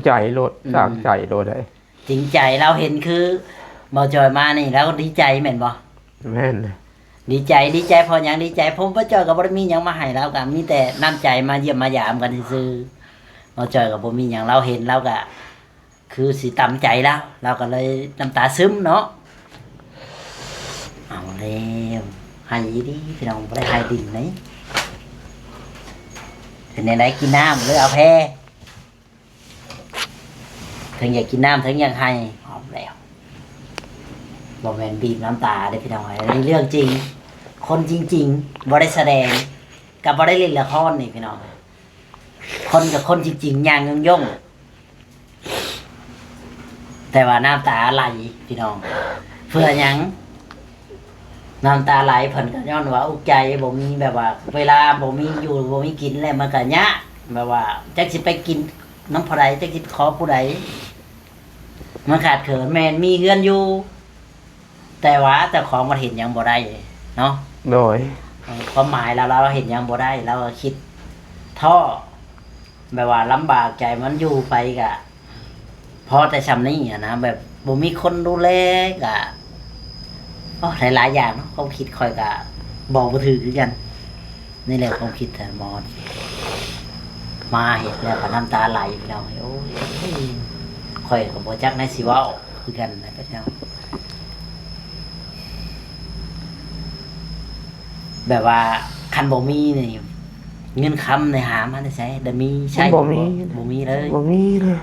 ໃຈໂລດ ອືມ ສາກໃຈໂລດເດ້. ຈິງໃຈ ລາວເຫັນຄືເບົາຈອຍມານີ້ ລາວດີໃຈແມ່ນບໍ່? ແມ່ນ. ດີໃຈ ດີໃຈເພາະຫຍັງ? ດີໃຈເພາະເບົາຈອຍກໍບໍ່ໄດ້ມີຫຍັງມາໃຫ້ລາວ ກໍມີແຕ່ນ້ຳໃຈມາຢ້ຽມມາຢາມກັນຊື່ໆ. ເບົາຈອຍກໍບໍ່ມີຫຍັງ ລາວເຫັນລາວກໍຄືຊິຕຳໃຈລາວ ລາວກໍເລີຍນ້ຳຕາຊຶມເນາະ. ເອົາແລ້ວ ໄຫ້ອີ່ຫຼີພີ່ນ້ອງ ບໍ່ໄດ້ໄຫ້ດິນເດ້. ເປັນແນວໃດ ກິນນ້ຳ ຫຼືເອົາແພ? ເຖິງຢາກກິນນ້ຳ ເຖິງຢາກໄຫ້ ເອົາແລ້ວ ບໍ່ແມ່ນບີບນ້ຳຕາເດ້ພີ່ນ້ອງເອີຍ ອັນນີ້ເລື່ອງຈິງ ຄົນຈິງໆ ບໍ່ໄດ້ສະແດງ ກັບບໍ່ໄດ້ຫຼິ້ນລະຄອນນີ້ພີ່ນ້ອງ. ຄົນກັບຄົນຈິງໆ ຍ່າງຍົ່ງໆ ແຕ່ວ່ານ້ຳຕາໄຫຼພີ່ນ້ອງ. ເພື່ອຫຍັງ? ນ້ຳຕາໄຫຼເພິ່ນກໍຍ້ອນວ່າອຸກໃຈ ບໍ່ມີ ແບບວ່າເວລາບໍ່ມີຢູ່ບໍ່ມີກິນແລ້ວ ມັນກໍຍາກ ແບບວ່າຈັກຊິໄປກິນນຳຜູ້ໃດ ຈັກຊິຂໍຜູ້ໃດ ມັນຂາດເຂີນ. ແມ່ນມີເຮືອນຢູ່ ແຕ່ວ່າເຈົ້າຂອງມັນເຮັດຫຍັງບໍ່ໄດ້ເນາະ. ໂດຍ ເອີ ຄວາມໝາຍລາວ ລາວເຮັດຫຍັງບໍ່ໄດ້ ລາວກໍຄິດທໍ້ ແບບວ່າລຳບາກໃຈ ມັນຢູ່ໄປກະພໍແຕ່ຊ່ຳນີ້ຫັ້ນນະ ແບບບໍ່ມີຄົນດູແລກະ ໂອ້ ຫຼາຍໆຢ່າງເນາະ. ຄວາມຄິດຂ້ອຍກະບອກບໍ່ຖືກຄືກັນ. ນີ້ແຫຼະຄວາມຄິດທ່ານໝໍ ມາເຮັດແລ້ວກໍນ້ຳຕາໄຫຼພີ່ນ້ອງເອີຍ. ໂອ້ຍ ຂ້ອຍກໍບໍ່ຈັກແນວຊິເວົ້າຄືກັນນະ ແບບວ່າຄັນບໍ່ມີນີ້ ເງິນຄຳນີ້ຫາມາແຕ່ໃສ ໄດ້ມີໃຊ້ ບໍ່ມີ ບໍ່ມີເລີຍ ບໍ່ມີເລີຍ.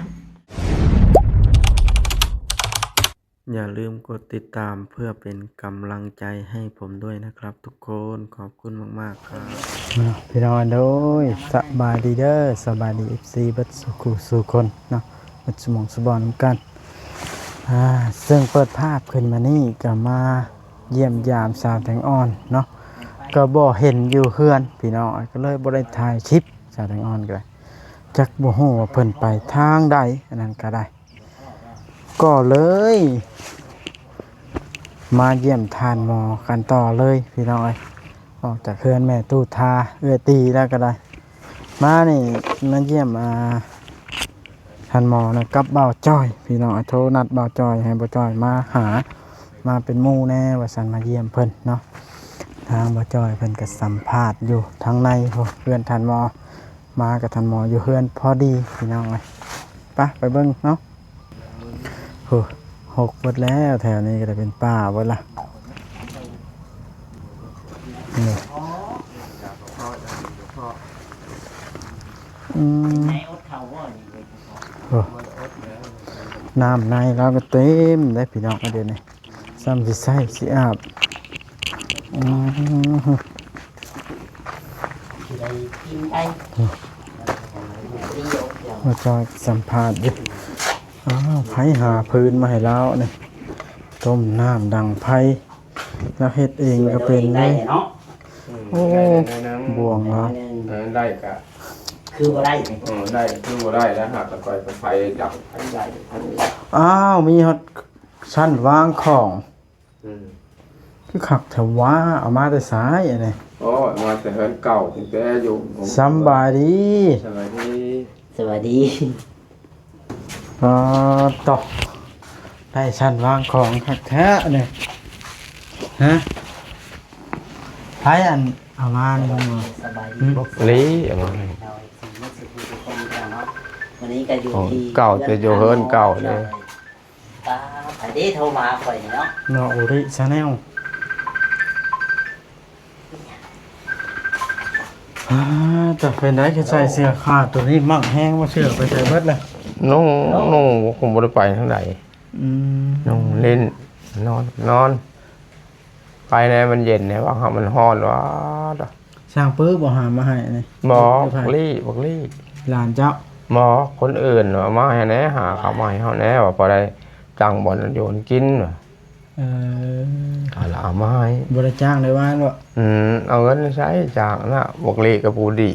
ຢ່າลืมกดติดตามเพื่อเป็นกำลังใจให้ผมด้วยนะครับทุกคน ขอบคุณมากๆครับ ເນາະ ພີ່ນ້ອງເອີຍ ໂດຍ ສະບາຍດີເດີ ສະບາຍດີ ເອັຟຊີ ເບິດສູ່ຄູ່ສູ່ຄົນເນາະ ເບິດສູ່ໝ່ອງສູ່ບ່ອນນຳກັນ. ອ່າ ເຊິ່ງເປີດພາບຂຶ້ນມານີ້ ກໍມາຢ້ຽມຢາມສາວແຕງອ່ອນເນາະ ກໍບໍ່ເຫັນຢູ່ເຮືອນພີ່ນ້ອງ ກໍເລີຍບໍ່ໄດ້ຖ່າຍຄລິບສາວແຕງອ່ອນກໍໄດ້ ຈັກບໍ່ຮູ້ວ່າເພິ່ນໄປທາງໃດ ອັນນັ້ນກໍໄດ້ ກໍເລີຍມາຢ້ຽມທ່ານໝໍກັນຕໍ່ເລີຍພີ່ນ້ອງເອີຍ. ອອກຈາກເຮືອນແມ່ຕູ້ທາເອື້ອຍຕີແລ້ວກໍໄດ້ ມານີ້ມາຢ້ຽມ ອ່າ ທ່ານໝໍນະກັບບ່າວຈ້ອຍພີ່ນ້ອງເອີຍ. ໂທນັດບ່າວຈ້ອຍໃຫ້ບ່າວຈ້ອຍມາຫາ ມາເປັນໝູ່ແດ່ວ່າຊັ້ນ ມາຢ້ຽມເພິ່ນເນາະ. ທາງບ່າວຈ້ອຍເພິ່ນກໍສຳພາດຢູ່ທາງໃນພຸ້ນ ເຮືອນທ່ານໝໍ. ມາກັບທ່ານໝໍຢູ່ເຮືອນພໍດີພີ່ນ້ອງເອີຍ. ໄປ ໄປເບິ່ງເນາະ. ໂອ້ ຫົກເບິດແລ້ວ ແຖວນີ້ກໍໄດ້ເປັນປ່າເບິດລະ. ນີ້ ອືມ ໂອ້ ນ້ຳໃນລາວກໍເຕັມເດ້ພີ່ນ້ອງ ດຽວນີ້. ຊ້ຳຊິໃຊ້ຊິອາບ. ອືມ ຊິໄດ້ກິນໄດ້ ມາຈອຍສຳພາດຢູ່. ອ້າວ ໃຜຫາຟືນມາໃຫ້ລາວນີ້ ຕົ້ມນ້ຳດັງໄຟ ລາວເຮັດເອງກໍເປັນເດ້ເນາະ. ໂອ້ ບ່ວງລາວ ເອີ ໄດ້ກະຄືບໍ່ໄດ້ ເອີ ໄດ້ຄືບໍ່ໄດ້ແລ້ວ ຫາກະຂ້ອຍໄປໄຟດັງໄຟໄດ້. ອ້າວ ມີຮອດ ຊັ້ນວາງຂອງ. ອືມ ຄືຄັກແທ້ຫວາ ເອົາມາແຕ່ໃສອັນນີ້? ໂອ້ຍ ມາແຕ່ເຮືອນເກົ່າ ຕັ້ງແຕ່ຢູ່. ສຳບາຍດີ ສະບາຍດີ ສະບາຍດີ. ອໍ ໂຕ ໄດ້ຊັ້ນວາງຂອງຄັກແທ້ນີ້ ຮະ? ໃຜອັນເອົາມານີ້? ສະບາຍດີ ສະບາຍດີ. ລີເອົາມາໃຫ້ ເຮົາເອັຟຊີໝົດສູ່ທຸກຄົນເນາະ. ວັນນີ້ກໍຢູ່ທີ່ ເກົ່າແຕ່ຢູ່ເຮືອນເກົ່າເດ້. ປ້າ ໃຜເດ້ໂທມາຫາຂ້ອຍນີ້ເນາະ? ເນາະ ໂອລິຊາແນລ. ອ່າ ຈະເປັນໃດ ຄືໃສ່ເສື້ອຂາດໂຕນີ້ມັກແຮງ ວ່າເສື້ອໄປໃສເບິດລະ? ນຸ່ງ ນຸ່ງ ຄົງບໍ່ໄດ້ໄປທາງໃດ. ອືມ ນຸ່ງຫຼິ້ນ ນອນ ນອນ ໄປແດ່ ມັນເຢັນແດ່ ວ່າມັນຮ້ອນວ່າ. ຊ່າງປຶບໍ່ຫາມາໃຫ້ນີ້? ບໍ່ ບັກລີ້ ບັກລີ້ ຫຼານເຈົ້າ. ບໍ່ ຄົນອື່ນເອົາມາໃຫ້ແດ່ ຫາເຂົ້າມາໃຫ້ເຮົາແດ່ ວ່າພໍໄດ້ຈ້າງບ່ອນຢູ່ກິນວ່າ. ເອີ ເອົາລະເອົາມາໃຫ້ ບໍ່ໄດ້ຈ້າງໄດ້ວ່າບໍ່? ອືມ ເອົາເງິນໃສຈ້າງນະ ບັກລີ້ກັບຜູ້ດີ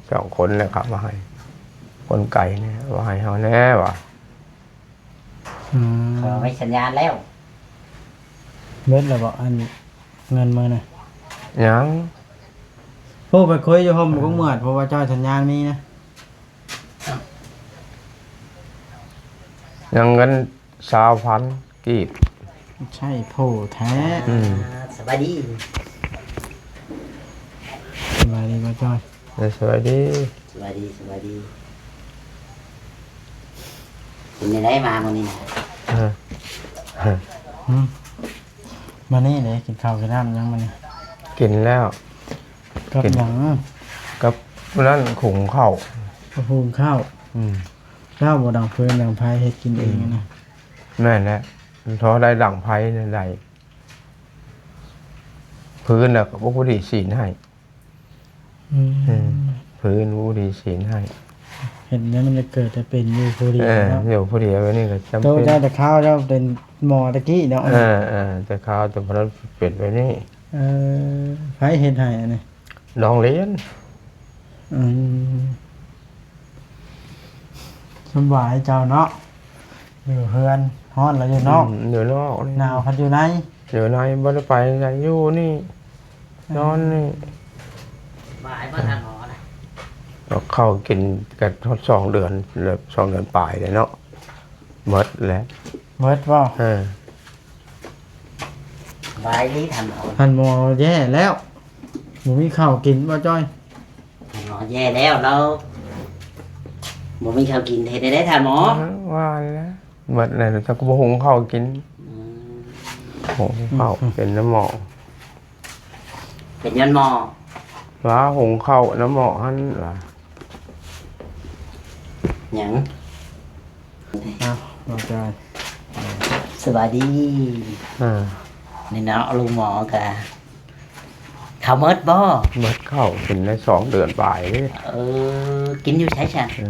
ສອງຄົນແຫຼະເຂົ້າມາໃຫ້ ຄົນໄກນີ້ວ່າໃຫ້ເຮົາແດ່ວ່າ. ອືມ ເຂົາໄວ້ສັນຍານແລ້ວ ເບິດແລ້ວບໍ່ ອັນ ເງິນມື້ນະ? ຍັງ. ໂອ້ ໄປຄຸຍຢູ່ຮົ່ມກົງເໝືອດ ເພາະວ່າເຈົ້າສັນຍານມີນະ. ຍັງເງິນຊາວພັນກີບ. ໃຊ່ໂພແທ້. ອືມ ສະບາຍດີ. ສະບາຍດີບໍ່ຈ້ອຍ? ເອີ ສະບາຍດີ. ສະບາຍດີ ສະບາຍດີ. ເປັນຈັ່ງໃດມາມື້ນີ້ນະ? ເອີ ຫຶ ມານີ້ເດ້ ກິນເຂົ້າກິນນ້ຳຍັງມື້ນີ້? ກິນແລ້ວ. ກັບຫຍັງ? ກັບນັ້ນ ຫຸງເຂົ້າ. ຫຸງເຂົ້າ. ອືມ. ເຈົ້າບໍ່ດັງຟືນດັງໄຟ ເຮັດກິນເອງນະ? ອືມ ແມ່ນແຫຼະ. ພໍໄດ້ດັງໄຟນັ້ນໄດ້. ຟືນນະກໍບໍ່ພໍດີສີນໃຫ້. ອືມ ອືມ ຟືນບໍ່ດີສີນໃຫ້. ເຫັນແລ້ວມັນຈະເກີດຈະເປັນຢູ່ຜູ້ດຽວເນາະ. ເອີ ຢູ່ຜູ້ດຽວນີ້ກໍຈຳເປັນ. ໂຕເຈົ້າແຕ່ຄາວເຈົ້າເປັນໝໍແຕ່ກີ້ເນາະ. ເອີ ເອີ ແຕ່ຄາວແຕ່ພະນັ້ນເປັນແບບນີ້. ເອີ ໃຜເຮັດໃຫ້ອັນນີ້? ນ້ອງຫຼຽນ. ອືມ ສຳບາຍເຈົ້າເນາະ ຢູ່ເຮືອນ. ຮ້ອນລະຢູ່ນອກ. ອືມ ຢູ່ນອກ. ໜາວພັດຢູ່ໃນ. ຢູ່ໃນ ບໍ່ໄດ້ໄປໃສ ຢູ່ນີ້ ນອນນີ້. ສະບາຍບໍ່ທ່ານໝໍນະ? ເອົາເຂົ້າກິນກັນຮອດສອງເດືອນ ແລ້ວສອງເດືອນປາຍແລ້ວເນາະ. ໝົດແລ້ວ. ໝົດບໍ່? ເອີ. ສະບາຍດີທ່ານໝໍ. ທ່ານໝໍແຍ່ແລ້ວ ບໍ່ມີເຂົ້າກິນບໍ່ຈ້ອຍ? ທ່ານໝໍແຍ່ແລ້ວ ລາວບໍ່ມີເຂົ້າກິນ ເຮັດແນວໃດທ່ານໝໍ? ວ່າແລ້ວ ໝົດແລ້ວ ຈັກບໍ່ຫຸງເຂົ້າກິນ. ອືມ ຫຸງເຂົ້າ ອືມ ເປັນນຳໝໍ. ເປັນຍ້ອນໝໍ? ວ່າຫຸງເຂົ້ານຳໝໍຫັ້ນວ່າ. ຫຍັງ? ອ້າວ ມາຈາຍ. ສະບາຍດີ. ເອີ ນີ້ເນາະ ລຸງໝໍກະ ເຂົ້າໝົດບໍ່? ໝົດເຂົ້າ ກິນໄດ້ສອງເດືອນປາຍເດ້. ເອີ ກິນຢູ່ໃສຊັ້ນ? ເອີ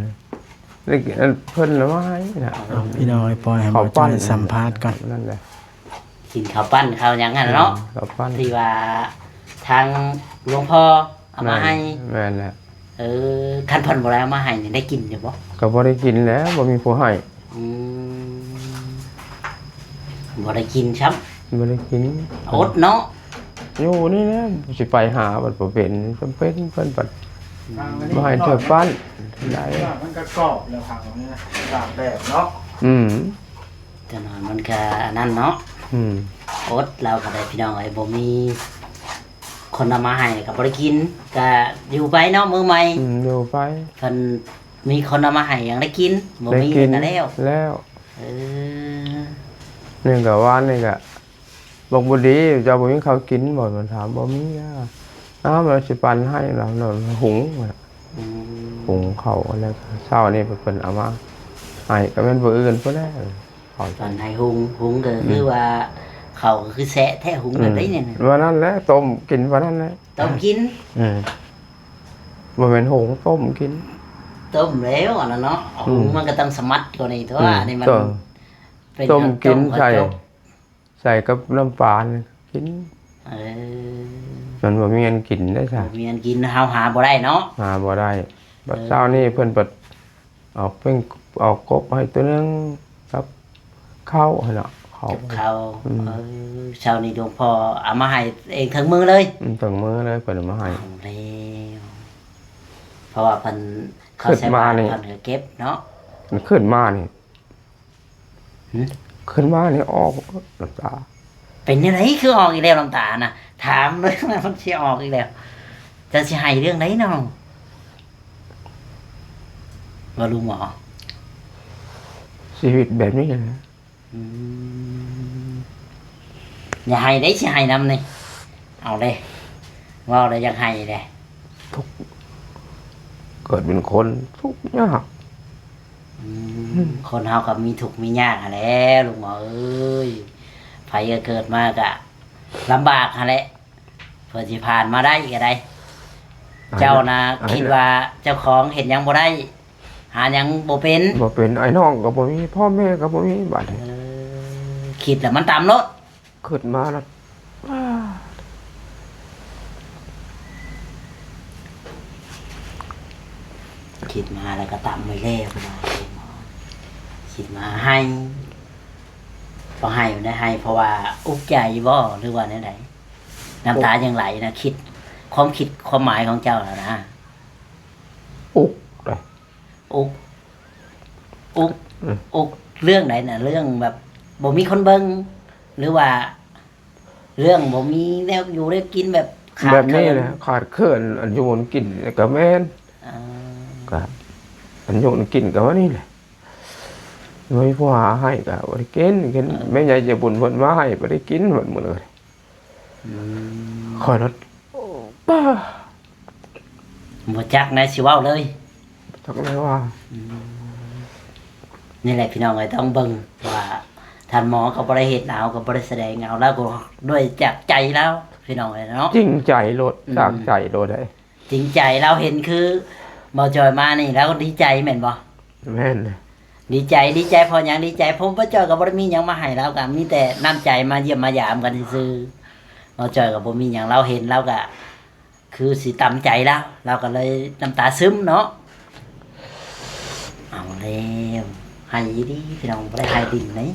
ໄດ້ກິນ ເພິ່ນເອົາມາໃຫ້ນະ. ເອົາ ພີ່ນ້ອງ ປ່ອຍໃຫ້ ເຂົ້າ ບ່າວຈ້ອຍ ສຳພາດກ່ອນ. ນັ້ນແຫຼະ ກິນເຂົ້າປັ້ນເຂົ້າຫຍັງຫັ້ນເນາະ. ເອີ ເຂົ້າປັ້ນ ທີ່ວ່າທາງຫຼວງພໍ່ເອົາມາໃຫ້. ແມ່ນ ແມ່ນແຫຼະ. ເອີ ຄັນເພິ່ນບໍ່ໄດ້ເອົາມາໃຫ້ນີ້ ໄດ້ກິນຢູ່ບໍ່? ກໍບໍ່ໄດ້ກິນແຫຼະ ບໍ່ມີຜູ້ໃຫ້. ອືມ ບໍ່ໄດ້ກິນຊ້ຳ. ບໍ່ໄດ້ກິນ ອົດເນາະ. ຢູ່ນີ້ແຫຼະ ຊິໄປຫາບັດບໍ່ເປັນ ຈຳເປັນເພິ່ນບັດ ອືມ ມາໃຫ້ເທື່ອປັ້ນໄດ້. ມັນກໍກອບແລ້ວ ຜັງນີ້ນະ ຕາກແດດເນາະ. ອືມ ຈັ່ງນັ້ນມັນກໍອັນນັ້ນເນາະ. ອືມ ອົດລາວກໍໄດ້ ພີ່ນ້ອງເອີຍ ບໍ່ມີຄົນເອົາມາໃຫ້ກໍບໍ່ໄດ້ກິນ ກໍຢູ່ໄປເນາະ ມື້ໃໝ່. ອືມ ຢູ່ໄປ. ຄັນມີຄົນເອົາມາໃຫ້ຍັງໄດ້ກິນ ບໍ່ມີກໍແລ້ວ ແລ້ວ. ເອີ ນີ້ກໍວານນີ້ກໍ ບັກບໍ່ດີ ເຈົ້າບໍ່ມີເຂົ້າກິນບໍ່? ມັນຖາມ. ບໍ່ມີ. ອ້າວ ມັນຊິປັ້ນໃຫ້ລະ ຫຸງ. ອືມ ຫຸງເຂົ້າແລ້ວ ເຊົ້ານີ້ເພິ່ນເອົາມາໃຫ້ ກໍແມ່ນຜູ້ອື່ນພຸ້ນແຫຼະ. ເຂົ້າ ປັ້ນໃຫ້ຫຸງ ຫຸງກໍຄື ອືມ ວ່າເຂົ້າກໍຄືແຊະແທ້ ຫຸງ ອືມ ແບບໃດນີ້ນະ? ວ່ານັ້ນແຫຼະ ຕົ້ມກິນວ່ານັ້ນແຫຼະ ຕົ້ມກິນ. ເອີ ບໍ່ແມ່ນຫຸງ ຕົ້ມກິນ. ຕົ້ມແລ້ວອັນນັ້ນເນາະ. ອືມ ຫຸງມັນກໍຕ້ອງສະໝັດກວ່ານີ້ຕົວະ. ອືມ ອັນນີ້ມັນ ຕົ້ມ ເປັນ ຕົ້ມກິນ ໃສ່ ໃສ່ກັບນ້ຳປານີ້ກິນ. ເອີ ມັນບໍ່ມີອັນກິນໄດ້ຊະ ບໍ່ມີອັນກິນ ເຮົາຫາບໍ່ໄດ້ເນາະ ຫາບໍ່ໄດ້. ບັດ ເອີ ເຊົ້ານີ້ເພິ່ນບັດເອົາເປັ້ງ ເອົາກົບໃຫ້ຕົວໜຶ່ງກັບເຂົ້າຫັ້ນນະ ເຂົ້າ ກັບເຂົ້າ. ອືມ ເອີ ເຊົ້ານີ້ຫຼວງພໍ່ເອົາມາໃຫ້ເອງເຖິງມື້ເລີຍ. ອືມ ເຖິງມື້ເລີຍ ເພິ່ນເອົາມາໃຫ້. ເອົາແລ້ວ ເພາະວ່າເພິ່ນ ຂຶ້ນມານີ້ ເຂົາໃສ່ບາດເພິ່ນກໍເກັບເນາະ. ຂຶ້ນມານີ້ ຫຶ? ຂຶ້ນມານີ້ອອກນ້ຳຕາ. ເປັນຈັ່ງໃດຄືອອກອີກແລ້ວນ້ຳຕານະ? ຖາມເລີຍ ມັນຊິອອກອີກແລ້ວ. ເຈົ້າຊິໄຫ້ເລື່ອງໃດນ້ອງ? ວ່າລຸງໝໍ ຊີວິດແບບນີ້ແຫຼະ. ອືມ ຢ່າໄຫ້ເດ້ ຊິໄຫ້ນຳນີ້. ເອົາເດ້ ເວົ້າແລ້ວຢາກໄຫ້ເດ້. ທຸກ ເກີດເປັນຄົນທຸກຍາກ. ອືມ ຄົນເຮົາກໍມີທຸກມີຍາກຫັ້ນແຫຼະ ລຸງໝໍເອີຍ. ໃຜກໍເກີດມາກໍລຳບາກຫັ້ນແຫຼະ ເພື່ອຊິຜ່ານມາໄດ້ກໍໄດ້. ເຈົ້ານະຄິດວ່າເຈົ້າຂອງເຮັດຫຍັງບໍ່ໄດ້ ຫາຫຍັງບໍ່ເປັນ ບໍ່ເປັນ. ອ້າຍນ້ອງກໍບໍ່ມີ ພໍ່ແມ່ກໍບໍ່ມີ ບາດນີ້. ເອີ ຄິດແລ້ວມັນຕ່ຳໂລດ. ຄິດມາແລ້ວ ຄິດມາແລ້ວກໍຕ່ຳໄວ້ແລ້ວ. ຄິດມາໄຫ້ ພໍໄຫ້ໄດ້ໄຫ້ເພາະວ່າອຸກໃຈບໍ່ ຫຼືວ່າແນວໃດ? ນ້ຳຕາຍັງໄຫຼນະ. ຄິດ ຄວາມຄິດຄວາມໝາຍຂອງເຈົ້ານະ ອຸກເດ້. ອຸກ ອຸກ ອືມ ອຸກ ເລື່ອງໃດນະ? ເລື່ອງແບບບໍ່ມີຄົນເບິ່ງ ຫຼືວ່າເລື່ອງບໍ່ມີແນວຢູ່ແນວກິນ ແບບຂາດເຂີນ? ແບບນີ້ແຫຼະ ຂາດເຂີນ ອັນຢູ່ອັນກິນກໍແມ່ນ ອ່າ ກໍອັນຢູ່ອັນກິນກໍວ່ານີ້ແຫຼະ ບໍ່ມີຜູ້ຫາໃຫ້ກໍບໍ່ໄດ້ກິນ ກິນ ເອີ ແມ່ໃຫຍ່ໃຈບຸນເພິ່ນມາໃຫ້ບໍ່ໄດ້ກິນໝົດມື້. ອືມ ຂ້ອຍລະ ໂອ້ ປ້າ ບໍ່ຈັກແນວຊິເວົ້າເລີຍ ບໍ່ຈັກແນວວ່າ. ອືມ ນີ້ແຫຼະພີ່ນ້ອງເອີຍ ຕ້ອງເບິ່ງວ່າທ່ານໝໍກໍບໍ່ໄດ້ເຮັດເອົາ ກໍບໍ່ໄດ້ສະແດງເອົາ ລາວກໍດ້ວຍຈາກໃຈລາວ ພີ່ນ້ອງເອີຍເນາະ ຈິງໃຈໂລດ ອືມ ຈາກໃຈໂລດເດ້. ຈິງໃຈລາວເຫັນຄືບ່າວຈ່ອຍມານີ້ ລາວດີໃຈແມ່ນບໍ່? ແມ່ນ ດີໃຈ ດີໃຈເພາະຫຍັງ? ດີໃຈເພາະບ່າວຈ່ອຍກໍບໍ່ໄດ້ມີຫຍັງມາໃຫ້ລາວ ກໍມີແຕ່ນ້ຳໃຈມາຢ້ຽມມາຢາມກັນຊື່ໆ ບ່າວຈ່ອຍກໍບໍ່ມີຫຍັງ ລາວເຫັນລາວກໍຄືຊິຕຳໃຈລາວ ລາວກໍເລີຍນ້ຳຕາຊຶມເນາະ. ເອົາແລ້ວ ໄຫ້ອີ່ຫຼີພີ່ນ້ອງ ບໍ່ໄດ້ໄຫ້ດິນເດ້.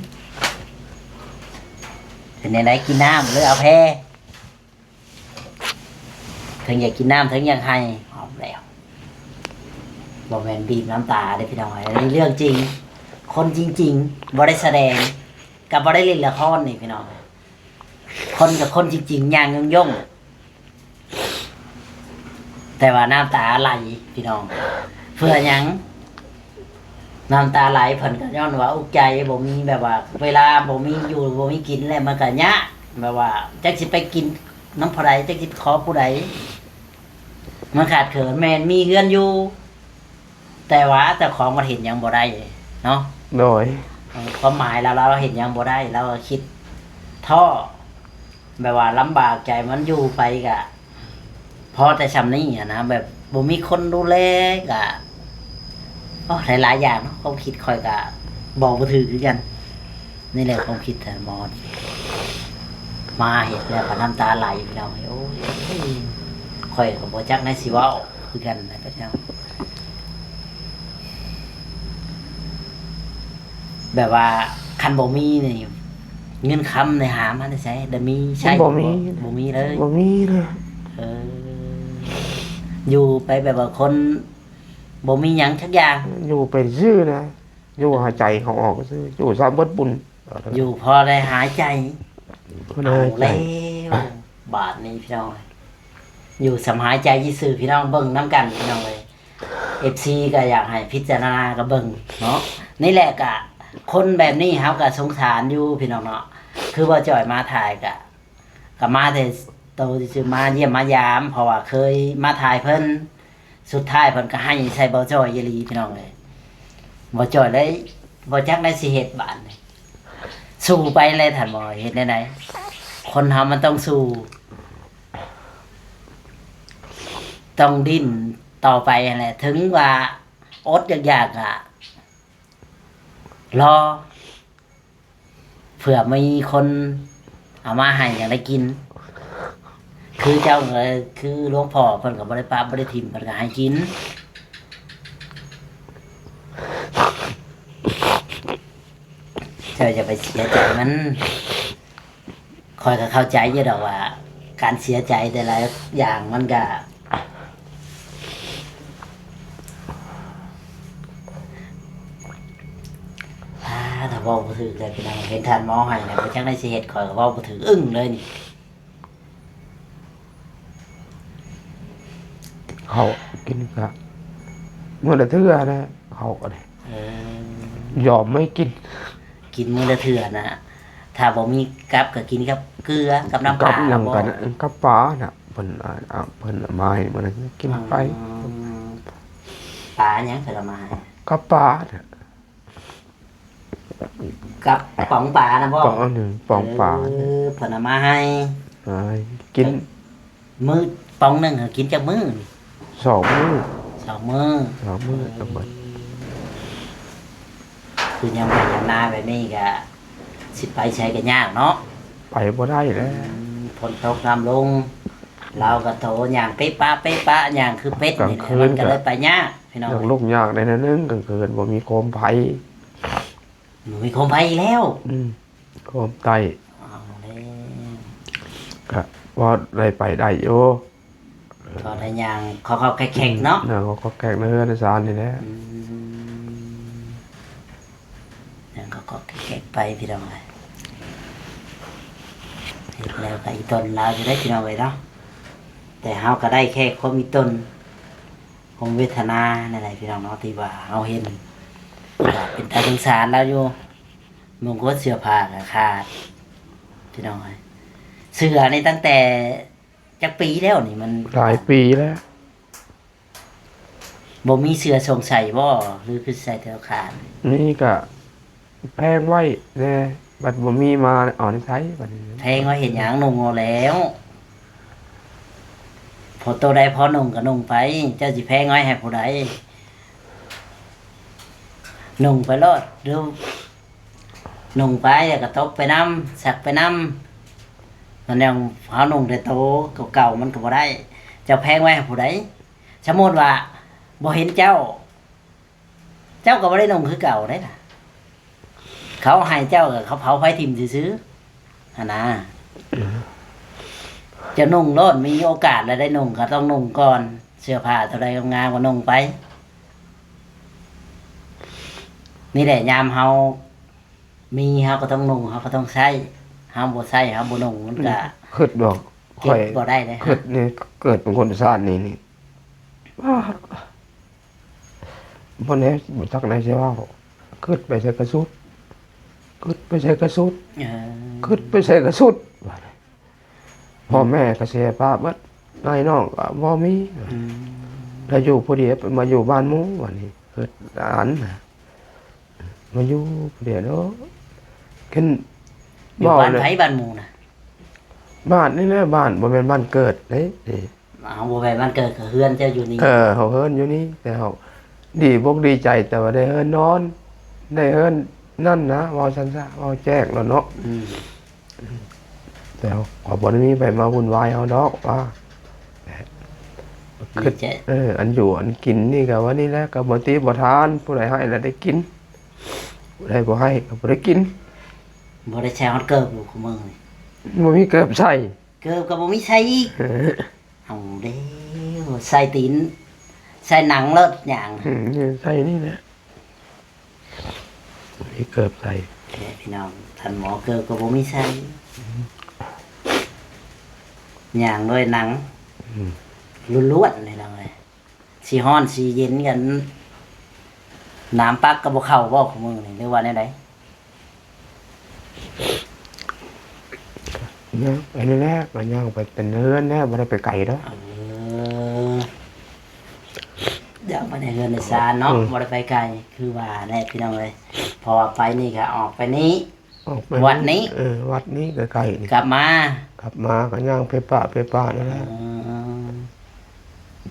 ເປັນແນວໃດ ກິນນ້ຳ ຫຼືເອົາແພ? ເຖິງຢາກກິນນ້ຳ ເຖິງຢາກໄຫ້ ເອົາແລ້ວ ບໍ່ແມ່ນບີບນ້ຳຕາເດ້ພີ່ນ້ອງເອີຍ ອັນນີ້ເລື່ອງຈິງ ຄົນຈິງໆ ບໍ່ໄດ້ສະແດງ ກັບບໍ່ໄດ້ຫຼິ້ນລະຄອນນີ້ພີ່ນ້ອງ ຄົນກັບຄົນຈິງໆ ຍ່າງຍົ່ງໆ ແຕ່ວ່ານ້ຳຕາໄຫຼພີ່ນ້ອງ ເພື່ອຫຍັງ? ນ້ຳຕາໄຫຼເພິ່ນກໍຍ້ອນວ່າອຸກໃຈ ບໍ່ມີ ແບບວ່າເວລາບໍ່ມີຢູ່ບໍ່ມີກິນແລ້ວ ມັນກໍຍາກ ແບບວ່າຈັກຊິໄປກິນນຳຜູ້ໃດ ຈັກຊິໄປຂໍຜູ້ໃດ ມັນຂາດເຂີນ. ແມ່ນມີເຮືອນຢູ່ ແຕ່ວ່າເຈົ້າຂອງມັນເຮັດຫຍັງບໍ່ໄດ້ເນາະ ໂດຍ ເອີ ຄວາມໝາຍລາວ ລາວເຮັດຫຍັງບໍ່ໄດ້ ລາວກໍຄິດທໍ້ ແບບວ່າລຳບາກໃຈ ມັນຢູ່ໄປກະພໍແຕ່ຊ່ຳນີ້ຫັ້ນນະ ແບບບໍ່ມີຄົນດູແລກະ ໂອ້ ຫຼາຍໆຢ່າງເນາະ ຄວາມຄິດຂ້ອຍກະບອກບໍ່ຖືກຄືກັນ. ນີ້ແຫຼະຄວາມຄິດທ່ານໝໍ ມາເຮັດແລ້ວກໍນ້ຳຕາໄຫຼພີ່ນ້ອງເອີຍ ໂອ້ຍ ຂ້ອຍກໍບໍ່ຈັກແນວຊິເວົ້າຄືກັນນະ ແບບວ່າຄັນບໍ່ມີນີ້ ເງິນຄຳນີ້ຫາມາແຕ່ໃສ ໄດ້ມີໃຊ້ ບໍ່ມີ ບໍ່ມີເລີຍ ບໍ່ມີເລີຍ ເອີ ຢູ່ໄປແບບວ່າຄົນບໍ່ມີຫຍັງຈັກຢ່າງ ຢູ່ໄປຊື່ນະ ຢູ່ຫາຍໃຈເຂົ້າອອກຊື່ ຢູ່ຊະເບິດບຸນ ຢູ່ພໍໄດ້ຫາຍໃຈ ພໍໄດ້ຫາຍໃຈ ເອົາແລ້ວ ບາດນີ້ພີ່ນ້ອງ ຢູ່ຊຳຫາຍໃຈຊື່ໆ ພີ່ນ້ອງເບິ່ງນຳກັນພີ່ນ້ອງເອີຍ. ເອັຟຊີກໍຢາກໃຫ້ພິຈາລະນາກັບເບິ່ງເນາະ ນີ້ແຫຼະ ກະຄົນແບບນີ້ເຮົາກໍສົງສານຢູ່ພີ່ນ້ອງເນາະ ຄືວ່າຈ່ອຍມາຖ່າຍກະ ກໍມາແຕ່ໂຕຊື່ໆ ມາຢ້ຽມມາຢາມ ເພາະວ່າເຄີຍມາຖ່າຍເພິ່ນ ສຸດທ້າຍເພິ່ນກໍໄຫ້ໃສ່ບ່າວຈ່ອຍອີ່ຫຼີພີ່ນ້ອງເອີຍ ບ່າວຈ່ອຍເລີຍບໍ່ຈັກແນວຊິເຮັດບາດນີ້ ສູ້ໄປແຫຼະທ່ານໝໍ ເຮັດແນວໃດ ຄົນເຮົາມັນຕ້ອງສູ້ ຕ້ອງດີ້ນຕໍ່ໄປຫັ້ນແຫຼະ ເຖິງວ່າອົດຢາກໆ ກໍລໍ ເພື່ອມີຄົນເອົາມາໃຫ້ຈັ່ງໄດ້ກິນ ຄືເຈົ້າ ຄືຫຼວງພໍ່ເພິ່ນກໍບໍ່ໄດ້ປະບໍ່ໄດ້ຖິ້ມ ເພິ່ນກໍໃຫ້ກິນ ເຈົ້າຢ່າໄປເສຍໃຈມັນ. ຂ້ອຍກໍເຂົ້າໃຈຢູ່ດອກວ່າການເສຍໃຈແຕ່ລະຢ່າງມັນກໍ ອາ ຖ້າເວົ້າບໍ່ຖືກເລີຍພີ່ນ້ອງ ເຫັນທ່ານໝໍໄຫ້ນະ ບໍ່ຈັກໄດ້ຊິເຮັດ ຂ້ອຍກໍເວົ້າບໍ່ຖືກ ອຶ້ງເລີຍນີ້. ເຂົ້າກິນກະມື້ລະເທື່ອແຫຼະ ເຂົ້າກໍໄດ້ ເອີ ຍອມໃຫ້ກິນ ກິນມື້ລະເທື່ອນະ ຖ້າບໍ່ມີກັບກໍກິນກັບເກືອ ກັບນ້ຳປາ ກັບຫຍັງ ບໍ່ ກັນ ກັບປານະ ເພິ່ນ ອາ ເພິ່ນເອົາມາໃຫ້ມື້ນັ້ນກິນໄປ ອືມ ປາຫຍັງເພິ່ນເອົາມາໃຫ້? ກັບປານະ. ກັບປອງປານະບໍ່? ປອງ ອັນໜຶ່ງປອງປາ ເອີ ເພິ່ນເອົາມາໃຫ້ ໃຫ້ກິນ ມື້ປອງໜຶ່ງກິນຈັກມື້? ສອງມື້ ສອງມື້ ສອງມື້ ເອີ ກໍໝົດ ຄືຍາມໄຮ່ຍາມນາແບບນີ້ກໍຊິໄປໃສກໍຍາກເນາະ ໄປບໍ່ໄດ້ແລ້ວ ອືມ ຝົນຕົກນ້ຳລົງ ລາວກໍໂທຍ່າງເປະປະເປະປະ ຍ່າງຄືເປັດນີ້ແຫຼະ ກາງຄືນ ມັນກໍເລີຍໄປຍາກພີ່ນ້ອງ ຍັງລຸກຍາກໄດ້ໜ້ອຍໜຶ່ງ ກາງຄືນບໍ່ມີໂຄມໄຟ ບໍ່ມີໂຄມໄຟອີກແລ້ວ ອືມ ໂຄມໃຕ້ ເອົາແລ້ວ ກະພໍໄດ້ໄປໄດ້ຢູ່ ພໍໄດ້ຍ່າງຄອກໆແຂກໆເນາະ ຍ່າງຄອກໆແຂກໃນເຮືອນໃນຊານນີ້ແຫຼະ ອືມ. ກໍ ກໍແກະໄປພີ່ນ້ອງເອີຍ. ເຮັດແລ້ວກໍອີ່ຕົນລາວຢູ່ໄດ໋ພີ່ນ້ອງເອີຍເນາະ, ແຕ່ເຮົາກໍໄດ້ແຄ່ຄວາມອີ່ຕົນຂອງເວທະນານັ້ນແຫຼະພີ່ນ້ອງເນາະ ທີ່ວ່າເຮົາເຫັນ ກໍເປັນຕາສົງສານລາວຢູ່. ມຸງກົດເສື້ອຜ້າກໍຂາດພີ່ນ້ອງເອີຍ. ເສື້ອນີ້ຕັ້ງແຕ່ຈັກປີແລ້ວນີ້? ມັນຫຼາຍປີແລ້ວ. ບໍ່ມີເສື້ອຊົງໃສ່ບໍ່ ຫຼືຄືໃສ່ແຕ່ຂາດ? ມີກະແພງໄວ້ແດ່ ບັດບໍ່ມີມາເອົາໃນໃສບັດນີ້. ແພງໄວ້ເຮັດຫຍັງ? ນຸ່ງເອົາແລ້ວ. ພໍໂຕໃດພໍນຸ່ງກໍນຸ່ງໄປ, ເຈົ້າຊິແພງໄວ້ໃຫ້ຜູ້ໃດ? ນຸ່ງໄປໂລດ ຫຼື ນຸ່ງໄປແລ້ວກໍຕົກໄປນຳ ຊັກໄປນຳ. ມັນຍັງ ເຮົານຸ່ງແຕ່ໂຕເກົ່າໆ ມັນກໍບໍ່ໄດ້. ເຈົ້າແພງໄວ້ໃຫ້ຜູ້ໃດ? ສົມມຸດວ່າບໍ່ເຫັນເຈົ້າ ເຈົ້າກໍບໍ່ໄດ້ນຸ່ງຄືເກົ່າເດ້ນະ. ເຂົາໃຫ້ເຈົ້າກໍເຂົາເຜົາໄຟຖິ້ມຊື່ໆ ຫັ້ນນະ. ເຈົ້ານຸ່ງໂລດ ມີໂອກາດແລ້ວໄດ້ນຸ່ງກໍຕ້ອງນຸ່ງກ່ອນ. ເສື້ອຜ້າຕົວໃດງາມໆ ກໍນຸ່ງໄປ. ນີ້ແຫຼະ ຍາມເຮົາມີ ເຮົາກໍຕ້ອງນຸ່ງ ເຮົາກໍຕ້ອງໃຊ້. ເຮົາບໍ່ໃຊ້ ເຮົາບໍ່ນຸ່ງ ມັນກໍ ຄິດດອກ ເກັບບໍ່ໄດ້ເດ້. ຂ້ອຍຄິດນີ້ ເກີດເປັນຄົນຊາດນີ້ນີ້ ບໍ່ແນ່ ບໍ່ຈັກແນວຊິເວົ້າ. ຄິດໄປໃສກໍສຸດ ຄິດໄປໃສກໍສຸດ ເອີ ຄິດໄປໃສກໍສຸດ. ພໍ່ແມ່ກໍເສຍປະເບິດ ອ້າຍນ້ອງກໍບໍ່ມີ. ອືມ ແລ້ວຢູ່ຜູ້ດຽວ ມາຢູ່ບ້ານໝູ່ ບາດນີ້ເກີດຫຼານນະ ມາຢູ່ຜູ້ດຽວເນາະ. ຂຶ້ນ ຢູ່ບ້ານໃຜ ບ້ານໝູ່ນະ? ບ້ານນີ້ແຫຼະ ບ້ານ ບໍ່ແມ່ນບ້ານເກີດເດ້. ເອົາ ບໍ່ແມ່ນບ້ານເກີດ ກໍເຮືອນເຈົ້າຢູ່ນີ້. ເອີ ເຮົາເຮືອນຢູ່ນີ້ ແຕ່ເຮົາດີອົກດີໃຈ ແຕ່ວ່າໄດ້ເຮືອນນອນ ໄດ້ເຮືອນນັ້ນນະ ເວົ້າຊັ້ນຊະ ເວົ້າແຈ້ງໂລດເນາະ. ອືມ ແຕ່ເຮົາກໍບໍ່ໄດ້ມີໃຜມາວຸ່ນວາຍເຮົາດອກວ່າ ຄື ເອີ ອັນຢູ່ອັນກິນນີ້ກໍວ່ານີ້ແຫຼະ ກໍບໍ່ຕິບໍ່ທານ ຜູ້ໃດໃຫ້ລະໄດ້ກິນ ຜູ້ໃດບໍ່ໃຫ້ກໍບໍ່ໄດ້ກິນ. ບໍ່ໄດ້ໃສ່ຮອດເກີບຢູ່ຄູ່ມື້ນີ້ ບໍ່ມີເກີບໃສ່ ເກີບກໍບໍ່ມີໃສ່ອີກ. ເອີ ເອົາແລ້ວ ໃສ່ຕີນ ໃສ່ໜັງເລີດຫຍັງ. ອືມ ໃສ່ນີ້ແຫຼະ ມີເກີບໃສ່. ແທ້ພີ່ນ້ອງ ທ່ານໝໍ ເກີບກໍບໍ່ມີໃສ່ ຫຍັງດ້ວຍໜັງ ອືມ ລ້ວນໆ ນີ້ລະເວີຍ. ຊິຮ້ອນຊິເຢັນກັນ ນ້ຳປັກກໍບໍ່ເຂົ້າບໍ່ ຄູ່ມື້ນີ້ ຫຼືວ່າແນວໃດ? ຍ່າງໄປນີ້ແຫຼະ ກໍຍ່າງໄປແຕ່ເຮືອນແຫຼະ ບໍ່ໄດ້ໄປໄກດອກ. ເອີ ຍ່າງໄປໃນເຮືອນໃນຊານເນາະ ອືມ ບໍ່ໄດ້ໄປໄກ ຄືວ່າແຫຼະພີ່ນ້ອງເອີຍ. ເພາະວ່າໄປນີ້ກໍອອກໄປນີ້ ອອກໄປວັດນີ້ ເອີ ວັດນີ້ໃກ້ໆນີ້ ກັບມາ ກັບມາກໍຍ່າງເພປະເພປະນີ້ແຫຼະ. ເອີ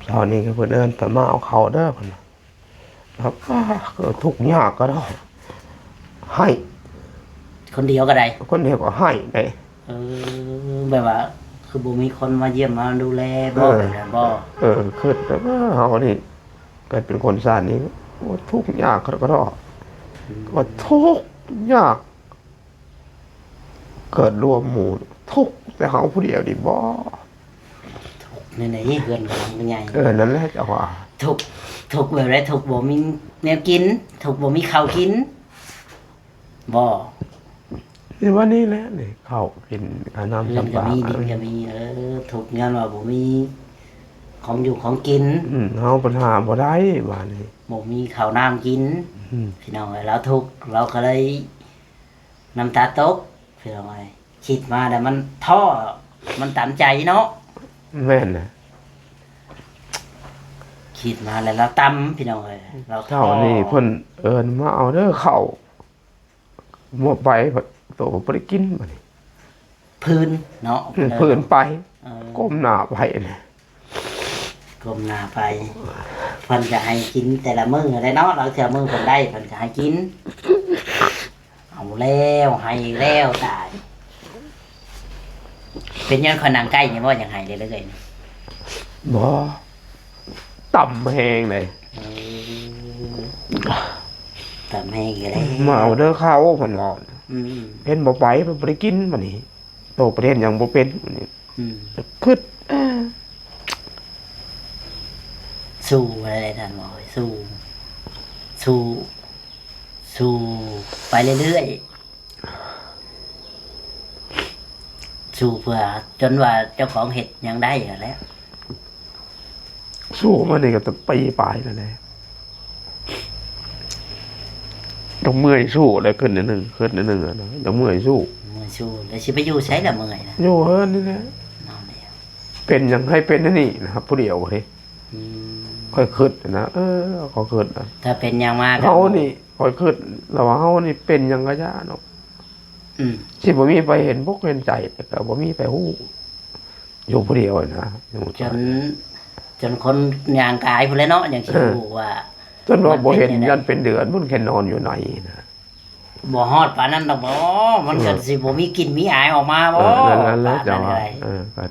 ເຊົ້ານີ້ກໍເພິ່ນເອີ້ນໄປມາເອົາເຂົ້າເດີ ເພິ່ນວ່າ ແລ້ວກໍທຸກຍາກກໍໄດ້ ໃຫ້ ຄົນດຽວກໍໄດ້ ຄົນດຽວກໍໃຫ້ໄດ້. ເອີ ແບບວ່າຄືບໍ່ມີຄົນມາຢ້ຽມມາດູແລບໍ່? ເອີ ແບບນັ້ນບໍ່? ເອີ ຄິດແບບວ່າເຮົານີ້ ເກີດເປັນຄົນຊາດນີ້ ໂອ້ ທຸກຍາກກໍໄດ້ ອືມ ວ່າທຸກຍາກ ເກີດລວມໝູ່ ທຸກແຕ່ເຮົາຜູ້ດຽວນີ້ບໍ່? ທຸກແນວໃດ ເຮືອນກໍຫຼັງໃຫຍ່. ເອີ ນັ້ນແຫຼະເຈົ້າວ່າ ທຸກ ທຸກແບບໃດ? ທຸກບໍ່ມີແນວກິນ ທຸກບໍ່ມີເຂົ້າກິນບໍ່? ນີ້ວ່ານີ້ແຫຼະ ນີ້ເຂົ້າກິນ ອາ ນ້ຳ ເຮືອນກໍມີ ດິນກໍມີ. ເອີ ທຸກຍ້ອນວ່າບໍ່ມີຂອງຢູ່ຂອງກິນ. ອືມ ເຮົາບັນຫາບໍ່ໄດ້ບາດນີ້ ບໍ່ມີເຂົ້ານ້ຳກິນ. ອືມ ພີ່ນ້ອງເອີຍ ລາວທຸກ ລາວກໍເລີຍ ນ້ຳຕາຕົກ ພີ່ນ້ອງເອີຍ. ຄິດມາແລ້ວມັນທໍ້ ມັນຕຳໃຈເນາະ. ແມ່ນແຫຼະ ຄິດມາແລ້ວລາວຕຳ ພີ່ນ້ອງເອີຍ ລາວທໍ້. ເຊົ້ານີ້ເພິ່ນເອີ້ນມາເອົາເດີເຂົ້າ ໝົດໄປ ໂຕບໍ່ໄດ້ກິນບາດນີ້. ພື້ນເນາະ ອືມ ເອີ ພື້ນໄປ ເອີ ກົ້ມໜ້າໄປນະ. ກົ້ມໜ້າໄປ ເພິ່ນກໍໃຫ້ກິນແຕ່ລະມື້ແຫຼະເນາະ ລາງເທື່ອມື້ເພິ່ນໄດ້ ເພິ່ນກໍໃຫ້ກິນ. ເອົາແລ້ວ ໃຫ້ອີກແລ້ວ ຕາຍ. ເປັນຫຍັງຂ້ອຍນັ່ງໃກ້ນີ້ບໍ່ ຢາກໃຫ້ເລື້ອຍໆນີ້? ບໍ່ ຕຳແຮງເດ້. ເອີ ຕຳແຮງອີກແລ້ວ. ມາເອົາເດີເຂົ້າ ເພິ່ນເວົ້າ. ອືມ ເຫັນບໍ່ໄປ ເພິ່ນບໍ່ໄດ້ກິນບາດນີ້. ໂຕໄປເຮັດຫຍັງບໍ່ເປັນບາດນີ້. ອືມ ຄຶດ ສູ້ໄດ້ທ່ານໝໍ ສູ້ ສູ້ ສູ້ ສູ້ໄປເລື້ອຍໆ ສູ້ເພື່ອຈົນວ່າເຈົ້າຂອງເຮັດຫຍັງໄດ້ຫັ້ນແຫຼະ. ສູ້ມານີ້ກໍຕັ້ງປີປາຍແລ້ວແຫຼະ. ຕ້ອງເມື່ອຍສູ້ແລ້ວ ຂຶ້ນໜ້ອຍໜຶ່ງ ຂຶ້ນໜ້ອຍໜຶ່ງແລ້ວນະ ຕ້ອງເມື່ອຍສູ້ ເມື່ອຍສູ້ ແລ້ວຊິໄປຢູ່ໃສລະເມື່ອຍນະ? ຢູ່ເຮືອນນີ້ແຫຼະ ນອນແລ້ວ. ເປັນຫຍັງໃຫ້ເປັນອັນນີ້ນະ ຜູ້ດຽວເດ້. ອືມ ຂ້ອຍຄິດນະ ເອີ ຂ້ອຍຄິດນະ ຖ້າເປັນຫຍັງມາກໍ ເຮົານີ້ ຂ້ອຍຄິດລະວ່າເຮົານີ້ເປັນຫຍັງກະຢ່າເນາະ. ອືມ ຊິບໍ່ມີໃຜເຫັນອົກເຫັນໃຈ ແລ້ວກໍບໍ່ມີໃຜຮູ້ ຢູ່ຜູ້ດຽວນະ ຢູ່ ຈົນ ຈົນຄົນຍ່າງກາຍພຸ້ນແຫຼະເນາະ ຍັງຊິ ເອີ ຮູ້ວ່າ ຈົນວ່າບໍ່ເຫັນ ມັນເປັນຈັ່ງໃດ ຢ້ານເປັນເດືອນພຸ້ນ ແຄ່ນອນຢູ່ໃນນະ. ບໍ່ຮອດປານນັ້ນດອກບໍ? ມັນກໍ ເອີ ຊິບໍ່ມີກິ່ນມີອາຍອອກມາບໍ? ເອີ ນັ້ນແຫຼະ ປານນັ້ນເຈົ້າວ່າ ເອີ ກໍ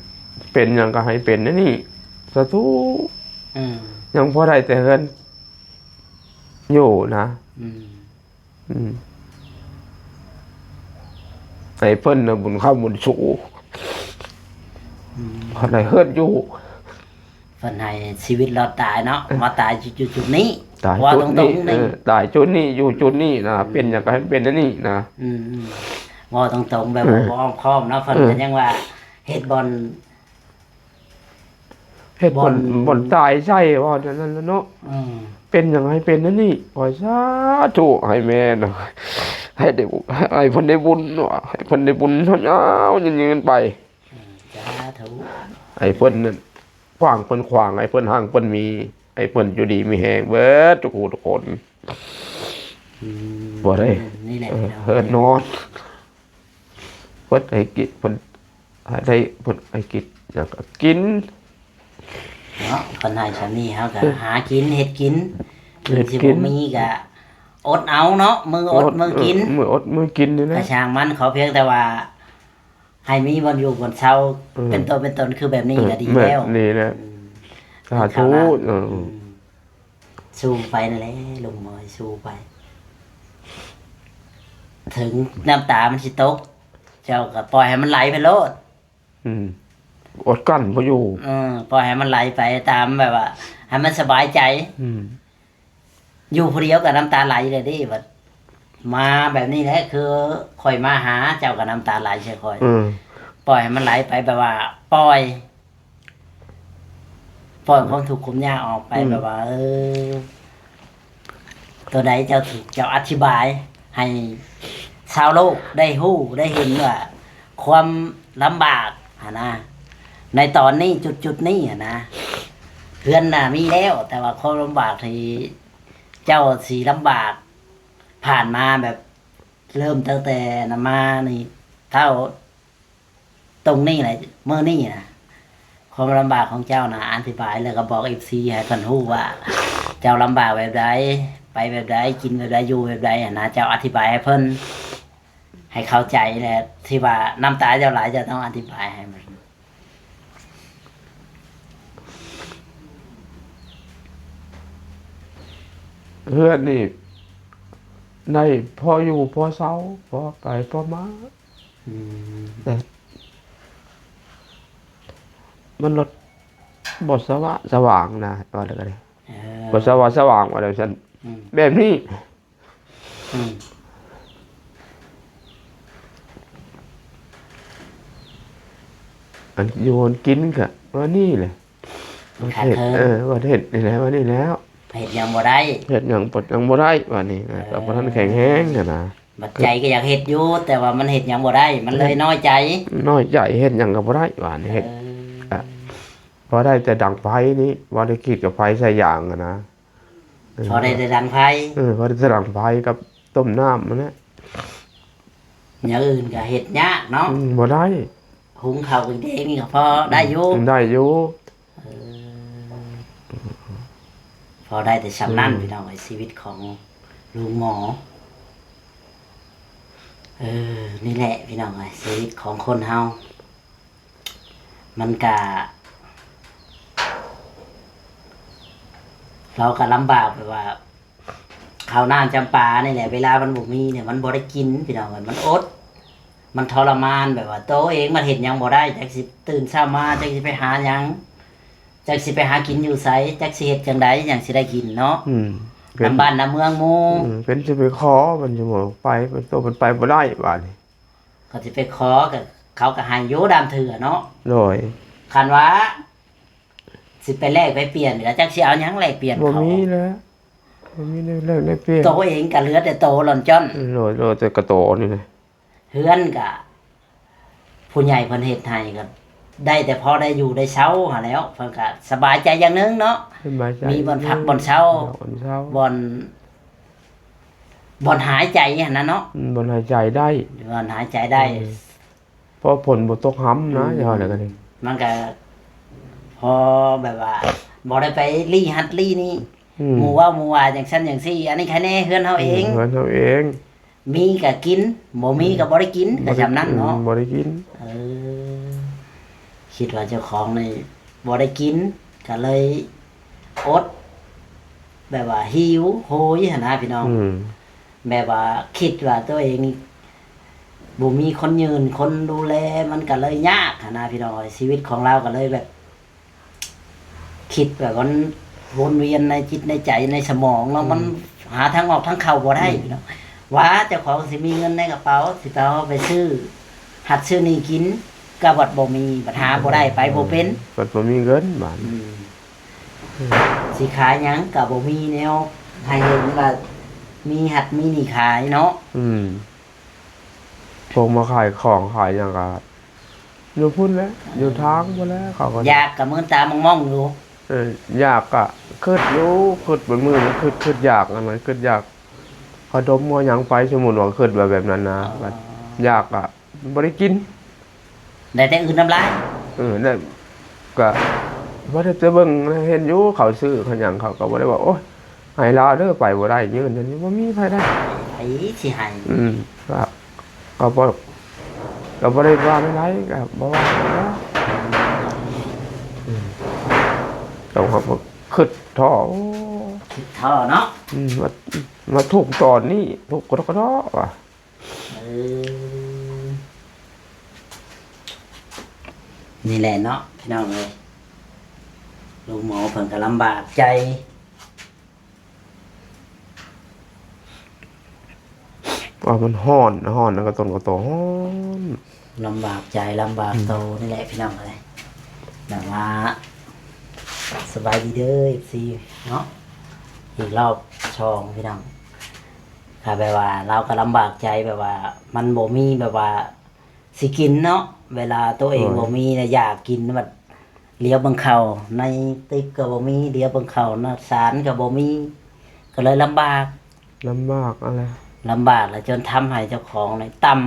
ເປັນຫຍັງກໍໃຫ້ເປັນແນວນີ້ສາທຸ. ອືມ ຍັງພໍໄດ້ແຕ່ເຮືອນຢູ່ນະ. ອືມ ອືມ ໃຫ້ເພິ່ນນະບຸນເຂົ້າບຸນຊູ ອືມ ເພິ່ນໃຫ້ເຮືອນຢູ່ ເພິ່ນໃຫ້ຊີວິດລອດຕາຍເນາະ ເອີ ມາຕາຍຢູ່ຈຸດນີ້ ຕາຍຈຸດນີ້ ເອີ ຕາຍຈຸດນີ້ ຢູ່ຈຸດນີ້ນະ ອືມ ເປັນຫຍັງກໍໃຫ້ເປັນອັນນີ້ນະ. ອືມໆ ເວົ້າຕົງໆ ແບບ ເອີ ບໍ່ອ້ອມຄ້ອມເນາະ ເພິ່ນ ເອີ ກໍຍັງວ່າເຮັດບ່ອນ ເຮັດບ່ອນ ບ່ອນ ບ່ອນຕາຍໃສ່ ວ່າແນວນັ້ນແຫຼະເນາະ. ອືມ ເປັນຫຍັງໃຫ້ເປັນອັນນີ້ ຂໍສາທຸໃຫ້ແມ່ນະ ໃຫ້ໄດ້ ໃຫ້ເພິ່ນໄດ້ບຸນເນາະ ໃຫ້ເພິ່ນໄດ້ບຸນຍາວໆ ຍືນໆໄປ. ອືມ ສາທຸ ໃຫ້ເພິ່ນນັ້ນຂວາງເພິ່ນຂວາງ ໃຫ້ເພິ່ນຮັ່ງເພິ່ນມີ ໃຫ້ເພິ່ນຢູ່ດີມີແຮງເບິດທຸກຜູ້ທຸກຄົນ. ອືມ ບໍ່ໄດ້ ນີ້ແຫຼະ ເອີ ເຮືອນນອນ ເພິ່ນໃຫ້ກິນ ເພິ່ນ ໃຫ້ໄດ້ ເພິ່ນໃຫ້ກິນຫຍັງກໍກິນເນາະ. ເພິ່ນໃຫ້ສ່ຳນີ້ເຮົາກໍ ເອີ ຫາກິນເຮັດກິນ ເຮັດກິນ ເຖິງຊິບໍ່ມີກໍອົດເອົາເນາະ ມື້ອົດ ອົດ ມື້ກິນ ເອີ ມື້ອົດມື້ກິນນີ້ແຫຼະ ກໍຊ່າງມັນ ຂໍພຽງແຕ່ວ່າໃຫ້ມີບ່ອນຢູ່ບ່ອນເຊົາ ເອີ ເປັນຕົວເປັນຕົນຄືແບບນີ້ ເອີ ກໍດີແລ້ວ ແມ່ນນີ້ແຫຼະ. ອືມ ສາທຸ ເອີ ອືມ ສູ້ໄປນັ້ນແຫຼະ ລຸງໝອຍ ສູ້ໄປ ເຖິງນ້ຳຕາມັນຊິຕົກ ເຈົ້າກໍປ່ອຍໃຫ້ມັນໄຫຼໄປໂລດ. ອືມ ອົດກັ້ນບໍ່ຢູ່ ເອີ ປ່ອຍໃຫ້ມັນໄຫຼໄປຕາມແບບວ່າໃຫ້ມັນສະບາຍໃຈ. ອືມ ຢູ່ຜູ້ດຽວກໍນ້ຳຕາໄຫຼແລ້ວເດ້ ບັດມາແບບນີ້ແຫຼະ ຄືຂ້ອຍມາຫາເຈົ້າກໍນ້ຳຕາໄຫຼໃສ່ຂ້ອຍ. ອືມ ປ່ອຍໃຫ້ມັນໄຫຼໄປ ແບບວ່າປ່ອຍ ປ່ອຍຄວາມທຸກຄວາມຍາກອອກໄປ ອືມ ແບບວ່າ ເອີ ຕົວໃດເຈົ້າຖືກ ເຈົ້າອະທິບາຍໃຫ້ຊາວໂລກໄດ້ຮູ້ໄດ້ເຫັນວ່າຄວາມລຳບາກຫັ້ນນະ ໃນຕອນນີ້ ຈຸດໆນີ້ຫັ້ນນະ ເຮືອນນະມີແລ້ວ ແຕ່ວ່າຄວາມລຳບາກທີ່ເຈົ້າຊິລຳບາກຜ່ານມາ ແບບເລີ່ມຕັ້ງແຕ່ນະມານີ້ ເທົ່າ ຕົງນີ້ແຫຼະ ມື້ນີ້ນະ ຄວາມລຳບາກຂອງເຈົ້ານະ ອະທິບາຍແລ້ວກໍບອກເອັຟຊີໃຫ້ເພິ່ນຮູ້ວ່າ ເຈົ້າລຳບາກແບບໃດ ໄປແບບໃດ ກິນແບບໃດ ຢູ່ແບບໃດຫັ້ນນະ ເຈົ້າອະທິບາຍໃຫ້ເພິ່ນ ໃຫ້ເຂົ້າໃຈ ແລະ ທີ່ວ່ານ້ຳຕາເຈົ້າໄຫຼ ເຈົ້າຕ້ອງອະທິບາຍໃຫ້ມັນ. ເຮືອນນີ້ໄດ້ພໍຢູ່ພໍເຊົາ ພໍໄປພໍມາ. ອືມ ແຕ່ມັນລະບໍ່ສະຫວາ ສະຫວ່າງນະ ວ່າແລ້ວກໍໄດ້ ເອີ ບໍ່ສະຫວາ ສະຫວ່າງວ່າແລ້ວຊັ້ນ. ອືມ ແບບນີ້ ອືມ ອັນຢູ່ອັນກິນກະວ່ານີ້ແຫຼະ ມັນຂາດເຂີນ ເອີ ວ່າເຮັດນີ້ແຫຼະ ວ່ານີ້ແລ້ວ ເຮັດຫຍັງບໍ່ໄດ້ ເຮັດຫຍັງ ເຮັດຫຍັງບໍ່ໄດ້ ວ່ານີ້ ເອີ ກໍບໍ່ທັນແຂງແຮງຫັ້ນນະ. ບັດໃຈກໍຢາກເຮັດຢູ່ ແຕ່ວ່າມັນເຮັດຫຍັງບໍ່ໄດ້ ມັນເລີຍນ້ອຍໃຈ ນ້ອຍໃຈ ເຮັດຫຍັງກໍບໍ່ໄດ້ ວ່ານີ້ ເຮັດ ເອີ ກໍພໍໄດ້ແຕ່ດັງໄຟນີ້ ບໍ່ໄດ້ຂີດກັບໄຟໃສ່ຢາງຫັ້ນນະ. ເອີ ພໍໄດ້ແຕ່ດັງໄຟ ເອີ ພໍໄດ້ແຕ່ດັງໄຟກັບຕົ້ມນ້ຳຫັ້ນແຫຼະ ຢ່າງອື່ນກໍເຮັດຍາກເນາະ. ອືມ ບໍ່ໄດ້ ຫຸງເຂົ້າກິນເອງນີ້ກໍພໍໄດ້ຢູ່ ອືມ ໄດ້ຢູ່. ເອີ ພໍໄດ້ແຕ່ສ່ຳນັ້ນ ອືມ ພີ່ນ້ອງເອີຍ ຊີວິດຂອງລຸງໝໍ. ເອີ ນີ້ແຫຼະພີ່ນ້ອງເອີຍ ຊີວິດຂອງຄົນເຮົາ ມັນກະ ເຮົາກະລຳບາກ ແບບວ່າ ເຂົ້ານ້ຳຈຳປານີ້ແຫຼະ ເວລາມັນບໍ່ມີນີ້ ມັນບໍ່ໄດ້ກິນ ພີ່ນ້ອງເອີຍ ມັນອົດ ມັນທໍລະມານ ແບບວ່າໂຕເອງມັນເຮັດຫຍັງບໍ່ໄດ້ ຈັກຊິຕື່ນເຊົ້າມາ ຈັກຊິໄປຫາຫຍັງ ຈັກຊິໄປຫາກິນຢູ່ໃສ ຈັກຊິເຮັດຈັ່ງໃດຈັ່ງຊິໄດ້ກິນເນາະ. ອືມ ນຳບ້ານນຳເມືອງໝູ່. ອືມ ເພິ່ນຊິໄປຂໍ ເພິ່ນຊິບໍ່ໄປ ເພິ່ນໂຕເພິ່ນໄປບໍ່ໄດ້ບາດນີ້. ເຂົາຊິໄປຂໍ ກໍເຂົາກໍໃຫ້ຢູ່ດາມເທື່ອເນາະ. ໂດຍ ຄັນວ່າຊິໄປແລກໄປປ່ຽນ ກໍຈັກຊິເອົາຫຍັງແລກປ່ຽນເຂົາ. ບໍ່ມີແລ້ວ ບໍ່ມີແນວແລກແນວປ່ຽນ. ໂຕເອງກໍເຫຼືອແຕ່ໂຕລ່ອນຈ້ອນ. ໂດຍ ເຫຼືອແຕ່ກະໂຕນີ້ແຫຼະ. ເຮືອນກະຜູ້ໃຫຍ່ເພິ່ນເຮັດໃຫ້ ກໍໄດ້ແຕ່ພໍໄດ້ຢູ່ໄດ້ເຊົາຫັ້ນແຫຼ້ວ. ເພິ່ນກະສະບາຍໃຈຢ່າງໜຶ່ງເນາະ ສະບາຍໃຈ ມີບ່ອນພັກບ່ອນເຊົາ ບ່ອນເຊົາ ບ່ອນ ບ່ອນຫາຍໃຈຫັ້ນນະເນາະ. ອືມ ບ່ອນຫາຍໃຈໄດ້ ບ່ອນຫາຍໃຈໄດ້. ເອີ ເພາະຝົນບໍ່ຕົກຮຳນະ ອືມ ຢ່າວ່າແລ້ວກໍດີ ມັນກະພໍແບບວ່າບໍ່ໄດ້ໄປລີ້ຫັ້ນລີ້ນີ້. ອືມ ໝູ່ເວົ້າໝູ່ວ່າຈັ່ງຊັ້ນຈັ່ງຊີ້ ອັນນີ້ໃຄແນ່ເຮືອນເຮົາເອງ. ອືມ ເຮືອນເຮົາເອງ ມີກໍກິນ ບໍ່ມີກໍບໍ່ໄດ້ກິນ ກໍຊ່ຳນັ້ນເນາະ. ອືມ ບໍ່ໄດ້ກິນ. ເອີ ຄິດວ່າເຈົ້າຂອງນີ້ບໍ່ໄດ້ກິນ ກໍເລີຍອົດ ແບບວ່າຫິວໂຫຍຫັ້ນນະພີ່ນ້ອງ. ອືມ ແບບວ່າຄິດວ່າຕົວເອງນີ້ບໍ່ມີຄົນຍືນ ຄົນດູແລ ມັນກໍເລີຍຍາກຫັ້ນນະພີ່ນ້ອງເອີຍ. ຊີວິດຂອງລາວກໍເລີຍແບບ ຄິດແບບມັນວົນວຽນໃນຈິດໃນໃຈໃນສະໝອງເນາະ. ອືມ ມັນຫາທາງອອກທາງເຂົ້າບໍ່ໄດ້ ອືມ ເນາະ ວ່າເຈົ້າຂອງຊິມີເງິນໃນກະເປົາ ຊິໄປເອົາໄປຊື້ຫັດຊື້ນີ້ກິນ ກໍບັດບໍ່ມີ ບັດຫາບໍ່ໄດ້ ໄປບໍ່ເປັນ ບັດບໍ່ມີເງິນບາດ. ອືມ ອືມ ຊິຂາຍຫຍັງກໍບໍ່ມີແນວໃຫ້ເຫັນວ່າມີຫັດມີນີ້ຂາຍເນາະ. ອືມ ພວກມາຂາຍຂອງຂາຍຫຍັງກໍ ຢູ່ພຸ້ນແຫຼະ ຢູ່ທາງພຸ້ນແຫຼະ ເຂົາກໍຢາກກໍມືນຕາມອງໆຢູ່. ເອີ ຢາກກໍຄຶດຢູ່ ຄຶດເບິດມື້ ຄຶດ ຄຶດຢາກ ອັນນັ້ນຄຶດຢາກ ເຂົາດົມເຂົາຫຍັງໄປ ສົມມຸດວ່າຄຶດວ່າແບບນັ້ນນະ. ອໍ ບັດຢາກກໍບໍ່ໄດ້ກິນ ໄດ້ແຕ່ອື່ນນ້ຳລາຍ. ເອີ ນັ້ນກໍບໍ່ໄດ້ແຕ່ເບິ່ງ ເຫັນຢູ່ເຂົາຊື້ເຂົາຫຍັງ ເຂົາກໍບໍ່ໄດ້ວ່າ ໂອ້ຍ ໃຫ້ລາວເດີ ໄປບໍ່ໄດ້ ຍືນ ບໍ່ມີໃຜໄດ້ ໃຜຊິໃຫ້. ອືມ ກໍ ກໍບໍ່ ກໍບໍ່ໄດ້ວ່າແນວໃດ ກໍບໍ່ວ່າແນວໃດ. ອືມ ຕ້ອງຫາ ຄຶດທໍ້ ຄຶດທໍ້ເນາະ. ອືມ ມາ ມາທຸກຕອນນີ້ ທຸກກະທົກກະທໍ້ວ່າ. ເອີ ນີ້ແຫຼະເນາະພີ່ນ້ອງເອີຍ ລຸງໝໍເພິ່ນກໍລຳບາກໃຈ. ວ່າມັນຮ້ອນ ຮ້ອນແລ້ວກໍຕົ້ນກໍໂຕຮ້ອນ ລຳບາກໃຈລຳບາກໂຕ ອືມ ນີ້ແຫຼະພີ່ນ້ອງເອີຍ. ແບບວ່າ ສະບາຍດີເດີ ເອັຟຊີ ເນາະ ອີກລອບສອງພີ່ນ້ອງ. ກໍແບບວ່າລາວກໍລຳບາກໃຈ ແບບວ່າມັນບໍ່ມີແບບວ່າ ຊິກິນເນາະ ເວລາໂຕເອງ ໂອ້ຍ ບໍ່ມີນະ ຢາກກິນ ບັດຫຼຽວເບິ່ງເຂົ້າໃນຕຶກກໍບໍ່ມີ ຫຼຽວເບິ່ງເຂົ້ານະສານກໍບໍ່ມີ ກໍເລີຍລຳບາກ ລຳບາກຫັ້ນແຫຼະ ລຳບາກ ແລ້ວຈົນທຳໃຫ້ເຈົ້າຂອງນີ້ຕຳ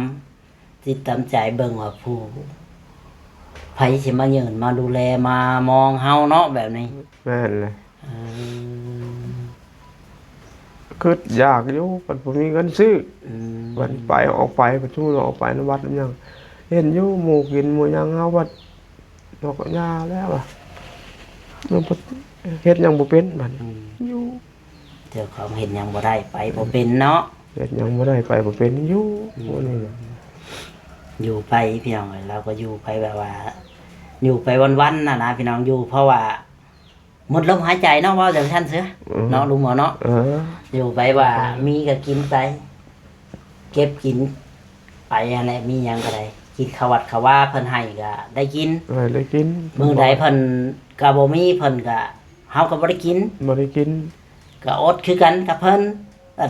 ຈິດຕຳໃຈເບິ່ງວ່າ ຜູ້ໃຜຊິມາຍືນມາດູແລມາມອງເຮົາເນາະ ແບບນີ້. ແມ່ນແຫຼະ. ເອີ ຄຶດຢາກຢູ່ ບັດບໍ່ມີເງິນຊື້. ອືມ ບັດໄປ ອອກໄປ ບັດສົມມຸດວ່າອອກໄປນຳວັດນຳຫຍັງ ເຫັນຢູ່ໝູ່ກິນໝູ່ຫຍັງ ເຮົາບັດ ເຮົາກໍຢ່າແລ້ວວ່າ ເຮັດຫຍັງບໍ່ເປັນບັດ. ອືມ ຢູ່ ເຈົ້າຂອງເຮັດຫຍັງບໍ່ໄດ້ ໄປບໍ່ເປັນເນາະ. ເຮັດຫຍັງບໍ່ໄດ້ ໄປບໍ່ເປັນ ຢູ່ ອືມ ຢູ່ໄປພີ່ນ້ອງເອີຍ ລາວກໍຢູ່ໄປແບບວ່າ ຢູ່ໄປວັນໆ ຫັ້ນນະພີ່ນ້ອງ ຢູ່ເພາະວ່າ ໝົດລົມຫາຍໃຈເນາະ ເວົ້າຈັ່ງຊັ້ນເສຍ ອືມ ເນາະ ລຸງໝໍເນາະ. ເອີ ຢູ່ໄປວ່າ ອືມ ມີກໍກິນໄປ ເກັບກິນໄປຫັ້ນແຫຼະ ມີຫຍັງກໍໄດ້ ກິນເຂົ້າວັດເຂົ້າວາເພິ່ນໃຫ້ກໍໄດ້ກິນ ເອີ ໄດ້ກິນ. ມື້ໃດເພິ່ນກໍບໍ່ມີ ເພິ່ນກໍ ເຮົາກໍບໍ່ໄດ້ກິນ ບໍ່ໄດ້ກິນ ກໍອົດຄືກັນກັບເພິ່ນ.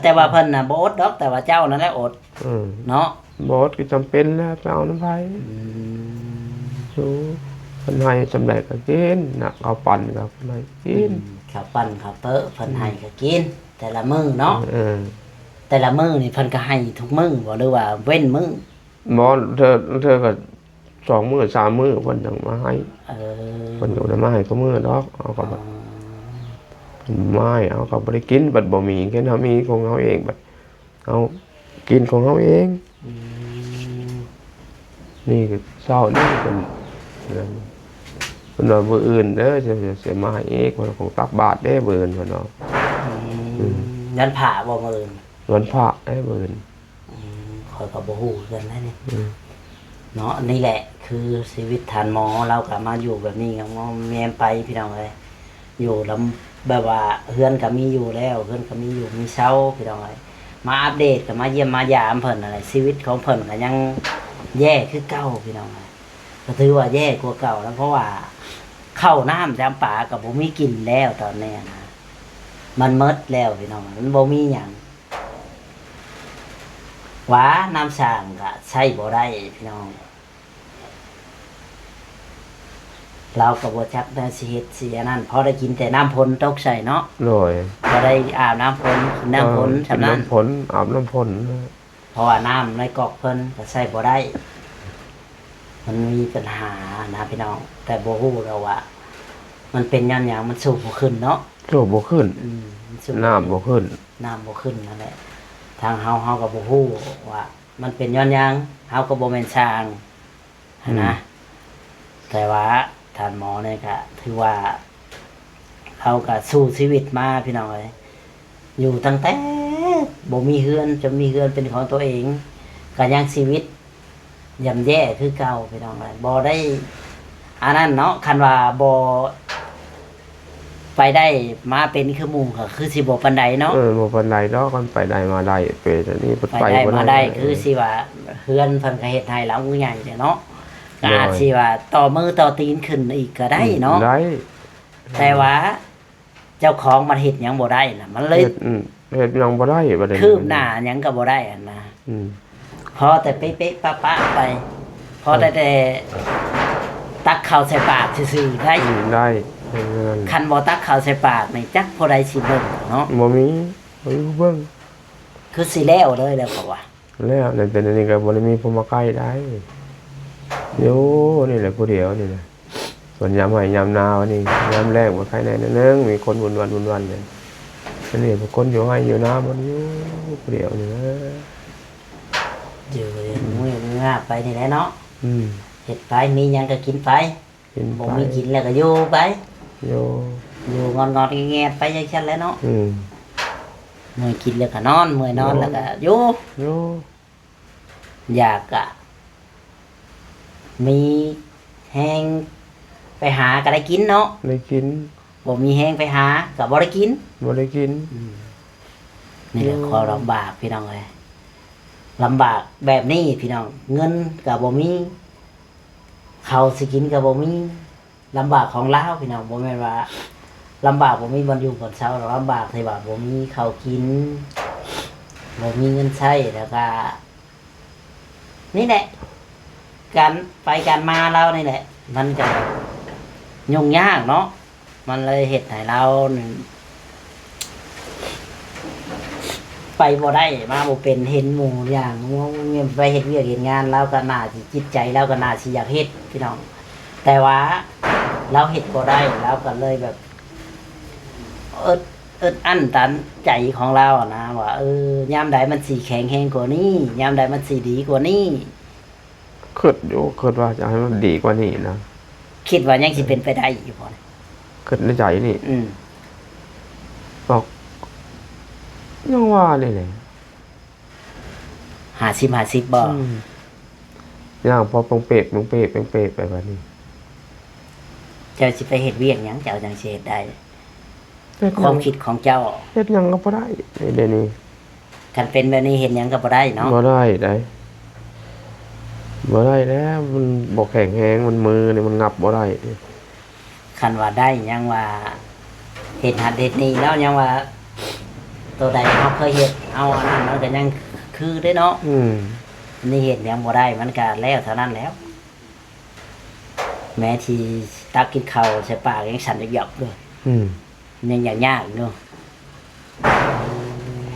ແຕ່ວ່າເພິ່ນນະບໍ່ອົດດອກ ແຕ່ວ່າເຈົ້ານັ້ນແຫຼະອົດ ອືມ ເນາະ. ບໍ່ອົດກໍຈຳເປັນແລ້ວ ໄປເອົານຳໃຜ. ອືມ ໂອ້ ເພິ່ນໃຫ້ສ່ຳໃດກໍກິນນະ ເຂົ້າປັ້ນກໍເພິ່ນໃຫ້ກິນ. ອືມ ເຂົ້າປັ້ນເຂົ້າເປິ້ນເພິ່ນໃຫ້ກໍກິນ ອືມ ແຕ່ລະມື້ເນາະ. ເອີ ແຕ່ລະມື້ນີ້ເພິ່ນກໍໃຫ້ທຸກມື້ບໍ່ ຫຼືວ່າເວັ້ນມື້? ບໍ່ ເທື່ອ ເທື່ອກໍ ສອງມື້ສາມມື້ເພິ່ນຈັ່ງມາໃຫ້. ເອີ ເພິ່ນກໍບໍ່ໄດ້ມາໃຫ້ທຸກມື້ດອກ ເຮົາກໍ ອໍ ເພິ່ນມາໃຫ້ ເຮົາກໍບໍ່ໄດ້ກິນ ບັດບໍ່ມີ ເຫັນເຮົາມີຂອງເຮົາເອງ ບັດເຮົາກິນຂອງເຮົາເອງ. ອືມ ນີ້ເຊົ້ານີ້ເພິ່ນ ເພິ່ນວ່າມື້ອື່ນເດີ ຊິ ຊິມາໃຫ້ອີກ ເພິ່ນຄົງຕັກບາດເດ້ມື້ອື່ນ ເພິ່ນວ່າ. ອືມ ອືມ ວັນພະບໍ່ມື້ອື່ນ? ວັນພະເດ້ມື້ອື່ນ. ອືມ ຂ້ອຍກໍບໍ່ຮູ້ຄືກັນນະນີ້ ອືມ ເນາະ. ນີ້ແຫຼະຄືຊີວິດທ່ານໝໍ ລາວກໍມາຢູ່ແບບນີ້ ງອມແງມໄປພີ່ນ້ອງເອີຍ ຢູ່ລຳ ແບບວ່າເຮືອນກໍມີຢູ່ແລ້ວ ເຮືອນກໍມີຢູ່ມີເຊົາພີ່ນ້ອງເອີຍ ມາອັບເດດ ກໍມາຢ້ຽມມາຢາມເພິ່ນຫັ້ນແຫຼະ ຊີວິດຂອງເພິ່ນກໍຍັງແຍ່ຄືເກົ່າພີ່ນ້ອງເອີຍ ກໍຖືວ່າແຍ່ກວ່າເກົ່າແລ້ວ ເພາະວ່າເຂົ້ານ້ຳຈຳປາກໍບໍ່ມີກິນແລ້ວຕອນນີ້ນະ ມັນໝົດແລ້ວພີ່ນ້ອງ ມັນບໍ່ມີຫຍັງ ຫວາ ນ້ຳສ້າງກໍໃຊ້ບໍ່ໄດ້ພີ່ນ້ອງ. ລາວກໍບໍ່ຈັກແນວຊິເຮັດຊິອັນນັ້ນ ພໍໄດ້ກິນແຕ່ນ້ຳຝົນຕົກໃສ່ເນາະ ໂດຍ ພໍໄດ້ອາບນ້ຳຝົນ ກິນນ້ຳຝົນ ເອີ ກິນນ້ຳຝົນ ສ່ຳນັ້ນ ອາບນ້ຳຝົນ ເພາະວ່ານ້ຳໃນກອກເພິ່ນກໍໃຊ້ບໍ່ໄດ້ ມັນມີບັນຫານະພີ່ນ້ອງ ແຕ່ບໍ່ຮູ້ດອກວ່າມັນເປັນຍ້ອນຫຍັງ ມັນສູບບໍ່ຂຶ້ນເນາະ ສູບບໍ່ຂຶ້ນ ອືມ ມັນສູບ ນ້ຳບໍ່ຂຶ້ນ ນ້ຳບໍ່ຂຶ້ນນັ້ນແຫຼະ ທາງເຮົາ ເຮົາກໍບໍ່ຮູ້ວ່າມັນເປັນຍ້ອນຫຍັງ ເຮົາກໍບໍ່ແມ່ນຊ່າງ ຫັ້ນນະ ອືມ ແຕ່ວ່າທ່ານໝໍນີ້ກະຖືວ່າເຮົາກະສູ້ຊີວິດມາພີ່ນ້ອງເອີຍ ຢູ່ຕັ້ງແຕ່ບໍ່ມີເຮືອນ ຈົນມີເຮືອນເປັນຂອງຕົວເອງ ກະຍັງຊີວິດຍ່ຳແຍ່ຄືເກົ່າພີ່ນ້ອງເອີຍ ບໍ່ໄດ້ອັນນັ້ນເນາະ ຄັນວ່າບໍ່ ໄປໄດ້ມາເປັນຄືໝູ່ກໍຄືຊິບໍ່ປານໃດເນາະ ເອີ ບໍ່ປານໃດດອກ ຄັນໄປໄດ້ມາໄດ້ ເປັນອັນນີ້ ໄປໄດ້ມາໄດ້ ໄປບໍ່ໄດ້ ຄືຊິວ່າເຮືອນເພິ່ນກໍເຮັດໃຫ້ຫຼັງໃຫຍ່ເດເນາະ ກໍອາດຊິວ່າຕໍ່ມືຕໍ່ຕີນຂຶ້ນອີກກໍໄດ້ເນາະ ອືມ ໄດ້ ແຕ່ວ່າເຈົ້າຂອງມັນເຮັດຫຍັງບໍ່ໄດ້ນະ ມັນເລີຍ ເຮັດ ອືມ ເຮັດຫຍັງບໍ່ໄດ້ບັດນີ້ ຄືບໜ້າຫຍັງກໍບໍ່ໄດ້ຫັ້ນນະ ອືມ ພໍແຕ່ເປະໆປະໆໄປ ພໍແຕ່ ແຕ່ຕັກເຂົ້າໃສ່ປາກຊື່ໆໄດ້ ອືມ ໄດ້ ຄັນບໍ່ຕັກເຂົ້າໃສ່ປາກນີ້ ຈັກຜູ້ໃດຊິເບິ່ງເນາະ ບໍ່ມີ ບໍ່ມີຜູ້ເບິ່ງ ຄືຊິແລ້ວເລີຍແລ້ວເຂົາວ່າ ແລ້ວ ແລ້ວເປັນອັນນີ້ກໍບໍ່ໄດ້ມີຜູ້ມາໃກ້ໄດ້ ຢູ່ນີ້ແຫຼະຜູ້ດຽວນີ້ແຫຼະ ສ່ວນຍາມໄຮ່ຍາມນານີ້ ຍາມແລ້ງບໍ່ໃຄ່ແດ່ໜ້ອຍໜຶ່ງ ມີຄົນວຸ່ນວັນວຸ່ນວັນເດ ອັນນີ້ຜູ້ຄົນຢູ່ໄຮ່ຢູ່ນາໝົດ ຢູ່ຜູ້ດຽວນີ້ແຫຼະ ຢູ່ເມື່ອຍເມື່ອໄປນີ້ແຫຼະເນາະ ອືມ ເຮັດໄປ ມີຫຍັງກໍກິນໄປ ກິນໄປ ບໍ່ມີກິນແລ້ວກໍຢູ່ໄປ ຢູ່ ຢູ່ງອດໆແງດໆໄປຈັ່ງຊັ້ນແຫຼະເນາະ ອືມ ເມື່ອຍກິນແລ້ວກໍນອນ ເມື່ອຍນອນແລ້ວກໍຢູ່ ຢູ່ ຢາກກະມີແຮງໄປຫາກະໄດ້ກິນເນາະ ໄດ້ກິນ ບໍ່ມີແຮງໄປຫາກະບໍ່ໄດ້ກິນ ບໍ່ໄດ້ກິນ ອືມ ນີ້ແຫຼະ ຄວາມລຳບາກພີ່ນ້ອງເອີຍ ລຳບາກແບບນີ້ພີ່ນ້ອງ ເງິນກະບໍ່ມີ ເຂົ້າຊິກິນກະບໍ່ມີ ລຳບາກຂອງລາວພີ່ນ້ອງ ບໍ່ແມ່ນວ່າລຳບາກບໍ່ມີບ່ອນຢູ່ບ່ອນເຊົາ ລຳບາກທີ່ວ່າບໍ່ມີເຂົ້າກິນ ບໍ່ມີເງິນໃຊ້ ແລ້ວກະ ນີ້ແຫຼະ ການໄປການມາລາວນີ້ແຫຼະ ມັນກະຫຍຸ້ງຍາກເນາະ ມັນເລີຍເຮັດໃຫ້ລາວນີ້ ໄປບໍ່ໄດ້ ມາບໍ່ເປັນ ເຫັນໝູ່ຢ່າງ ໄປເຮັດວຽກເຮັດງານ ລາວກໍໜ້າຊິ ຈິດໃຈລາວກໍໜ້າຊິຢາກເຮັດພີ່ນ້ອງ ແຕ່ວ່າລາວເຮັດບໍ່ໄດ້ ລາວກໍເລີຍແບບ ອຶດ ອຶດອັ້ນຕັນໃຈຂອງລາວຫັ້ນນະ ວ່າ ເອີ ຍາມໃດມັນຊິແຂງແຮງກວ່ານີ້ ຍາມໃດມັນຊິດີກວ່ານີ້ ຄິດຢູ່ ຄິດວ່າຈະໃຫ້ມັນດີກວ່ານີ້ນະ ຄິດວ່າຍັງຊິເປັນໄປໄດ້ຢູ່ບໍ່? ຄິດໃນໃຈນີ້ ອືມ ອອກ ຍັງວ່ານີ້ແຫຼະ ຫ້າສິບຫ້າສິບບໍ່? ອືມ ຍ່າງພໍເປັງເປກ ເປັງເປກ ເປັງເປກໄປບາດນີ້ ເຈົ້າຊິໄປເຮັດວຽກຫຍັງ ເຈົ້າຈັ່ງຊິເຮັດໄດ້? ເຮັດຫຍັງ ຄວາມຄິດຂອງເຈົ້າ ເຮັດຫຍັງກໍບໍ່ໄດ້ ດຽວນີ້ ຄັນເປັນແບບນີ້ເຮັດຫຍັງກໍບໍ່ໄດ້ເນາະ ບໍ່ໄດ້ໃດ ບໍ່ໄດ້ແລ້ວ ມັນບໍ່ແຂງແຮງ ມັນມືນີ້ມັນຫງັບບໍ່ໄດ້ ຄັນວ່າໄດ້ຍັງວ່າເຮັດຫັ້ນເຮັດນີ້ເນາະ ຍັງວ່າໂຕໃດເຮົາເຄີຍເຮັດ ເຮົາອັນນັ້ນມັນກໍຍັງຄືເດ້ເນາະ ອືມ ອັນນີ້ເຮັດຫຍັງບໍ່ໄດ້ ມັນກໍແລ້ວເທົ່ານັ້ນແລ້ວ ແມ້ທີ່ຕັກກິນເຂົ້າໃສ່ປາກຍັງສັ່ນຢອກໆຢູ່ ອືມ ຍັງຍາກໆຢູ່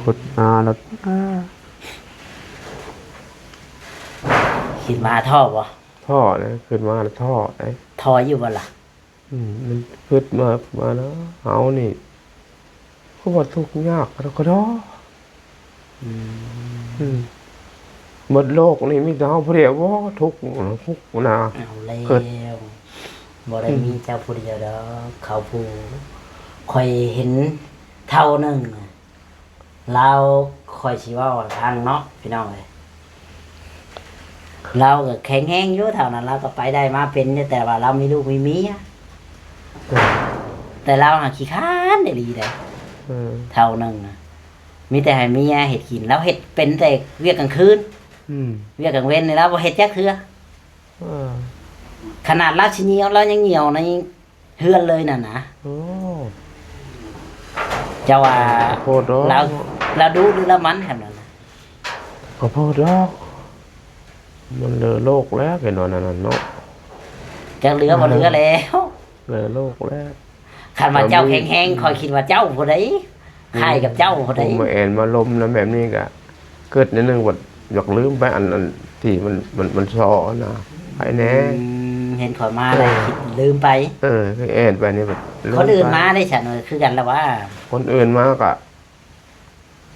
ຂຸດຫາແລ້ວ ຄິດມາທໍ້ບໍ່? ທໍ້ເດ້ ຄິດມາແລ້ວທໍ້ເດ້ ທໍ້ຢູ່ບໍ່ລະ? ອືມ ມັນຄິດມາ ມາແລ້ວ ເຮົານີ້ ຄືວ່າທຸກຍາກກະດໍ ອືມ ອືມ ໝົດໂລກນີ້ມີແຕ່ເຮົາຜູ້ດຽວບໍ່ ທຸກ ທຸກນະ ເອົາແລ້ວ ບໍ່ໄດ້ມີເຈົ້າຜູ້ດຽວດອກ ເຂົາຜູ້ ຂ້ອຍເຫັນເຖົ້າໜຶ່ງ ລາວ ຂ້ອຍຊິເວົ້າໃຫ້ຟັງເນາະ ພີ່ນ້ອງເອີຍ ລາວກໍແຂງແຮງຢູ່ ເທົ່ານັ້ນລາວກໍໄປໄດ້ມາເປັນຢູ່ ແຕ່ວ່າລາວມີລູກມີເມຍ ແຕ່ລາວຫາຂີ້ຄ້ານອີ່ຫຼີເດ້. ເອີ ເຖົ້າໜຶ່ງນະ ມີແຕ່ໃຫ້ເມຍເຮັດກິນ, ລາວເຮັດເປັນແຕ່ວຽກກາງຄືນ. ອືມ ວຽກກາງເວັນນີ້ລາວບໍ່ເຮັດຈັກເທື່ອ. ເອີ ຂະໜາດລາວຊິຍ່ຽວ ລາວຍັງຍ່ຽວໃນເຮືອນເລີຍນັ້ນນະ. ໂອ້ ເຈົ້າວ່າ ໂພດດອກ ລາວ ລາວດຸຫຼືລາວໝັ່ນຂະໜາດນັ້ນນະ? ກໍໂພດດອກ ມັນເລີໂລກແລ້ວ ເປັນວ່ານັ້ນນະເນາະ. ຈັກເຫຼືອບໍ່ເຫຼືອແລ້ວ ເລີໂລກແລ້ວ. ຄັນວ່າເຈົ້າແຂງແຮງ ຂ້ອຍຄິດວ່າເຈົ້າຜູ້ໃດ ຄ້າຍກັບເຈົ້າຜູ້ໃດ. ມາແອນມາລົມນຳແບບນີ້ກະ ເກີດໜ້ອຍໜຶ່ງ ບັດຢາກລືມໄປອັນ ອັນທີ່ມັນ ມັນ ມັນສໍນະ ໄປແດ່. ອືມ ເຫັນຂ້ອຍມາແລ້ວ ເອີ ຄິດລືມໄປ. ເອີ ຄືແອນໄປນີ້ ບັດລືມໄປ. ຄົນອື່ນມາໄດ້ຊັ້ນ ຄືກັນລະວ່າ ຄົນອື່ນມາກະ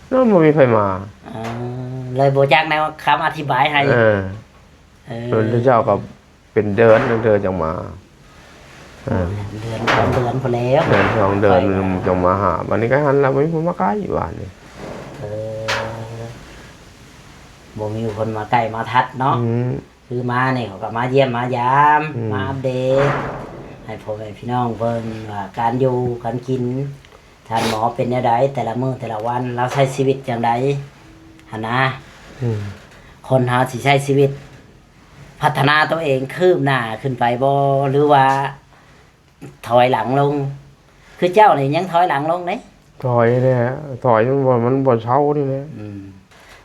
ເນາະ ບໍ່ມີໃຜມາ. ເອີ ເລີຍບໍ່ຈັກແນວຄຳອະທິບາຍໃຫ້. ເອີ ເອີ ເພິ່ນເຈົ້າກໍ ເປັນເດືອນ ເດືອນຈັ່ງມາ. ເອີ ເດືອນສອງເດືອນພຸ້ນແລ້ວ ເດືອນສອງເດືອນຈັ່ງມາຫາ. ບັດນີ້ກໍຫັ້ນລະ ບໍ່ມີຜູ້ມາໃກ້ບາດນີ້. ເອີ ບໍ່ມີຄົນມາໃກ້ມາທັດເນາະ. ອືມ ຄືມານີ້ເຂົາກໍມາຢ້ຽມມາຢາມ ອືມ ມາອັບເດດໃຫ້ພໍ່ແມ່ພີ່ນ້ອງເບິ່ງວ່າການຢູ່ການກິນ ທ່ານໝໍເປັນແນວໃດ ແຕ່ລະມື້ແຕ່ລະວັນ ລາວໃຊ້ຊີວິດຈັ່ງໃດຫັ້ນນະ. ອືມ ຄົນເຮົາຊິໃຊ້ຊີວິດ ພັດທະນາຕົວເອງຄືບໜ້າຂຶ້ນໄປບໍ່ ຫຼືວ່າຖອຍຫຼັງລົງ? ຄືເຈົ້ານີ້ຍັງຖອຍຫຼັງລົງເດ້. ຖອຍແຫຼະ ຖອຍ ມັນບໍ່ ມັນບໍ່ເຊົານີ້ແຫຼະ. ອືມ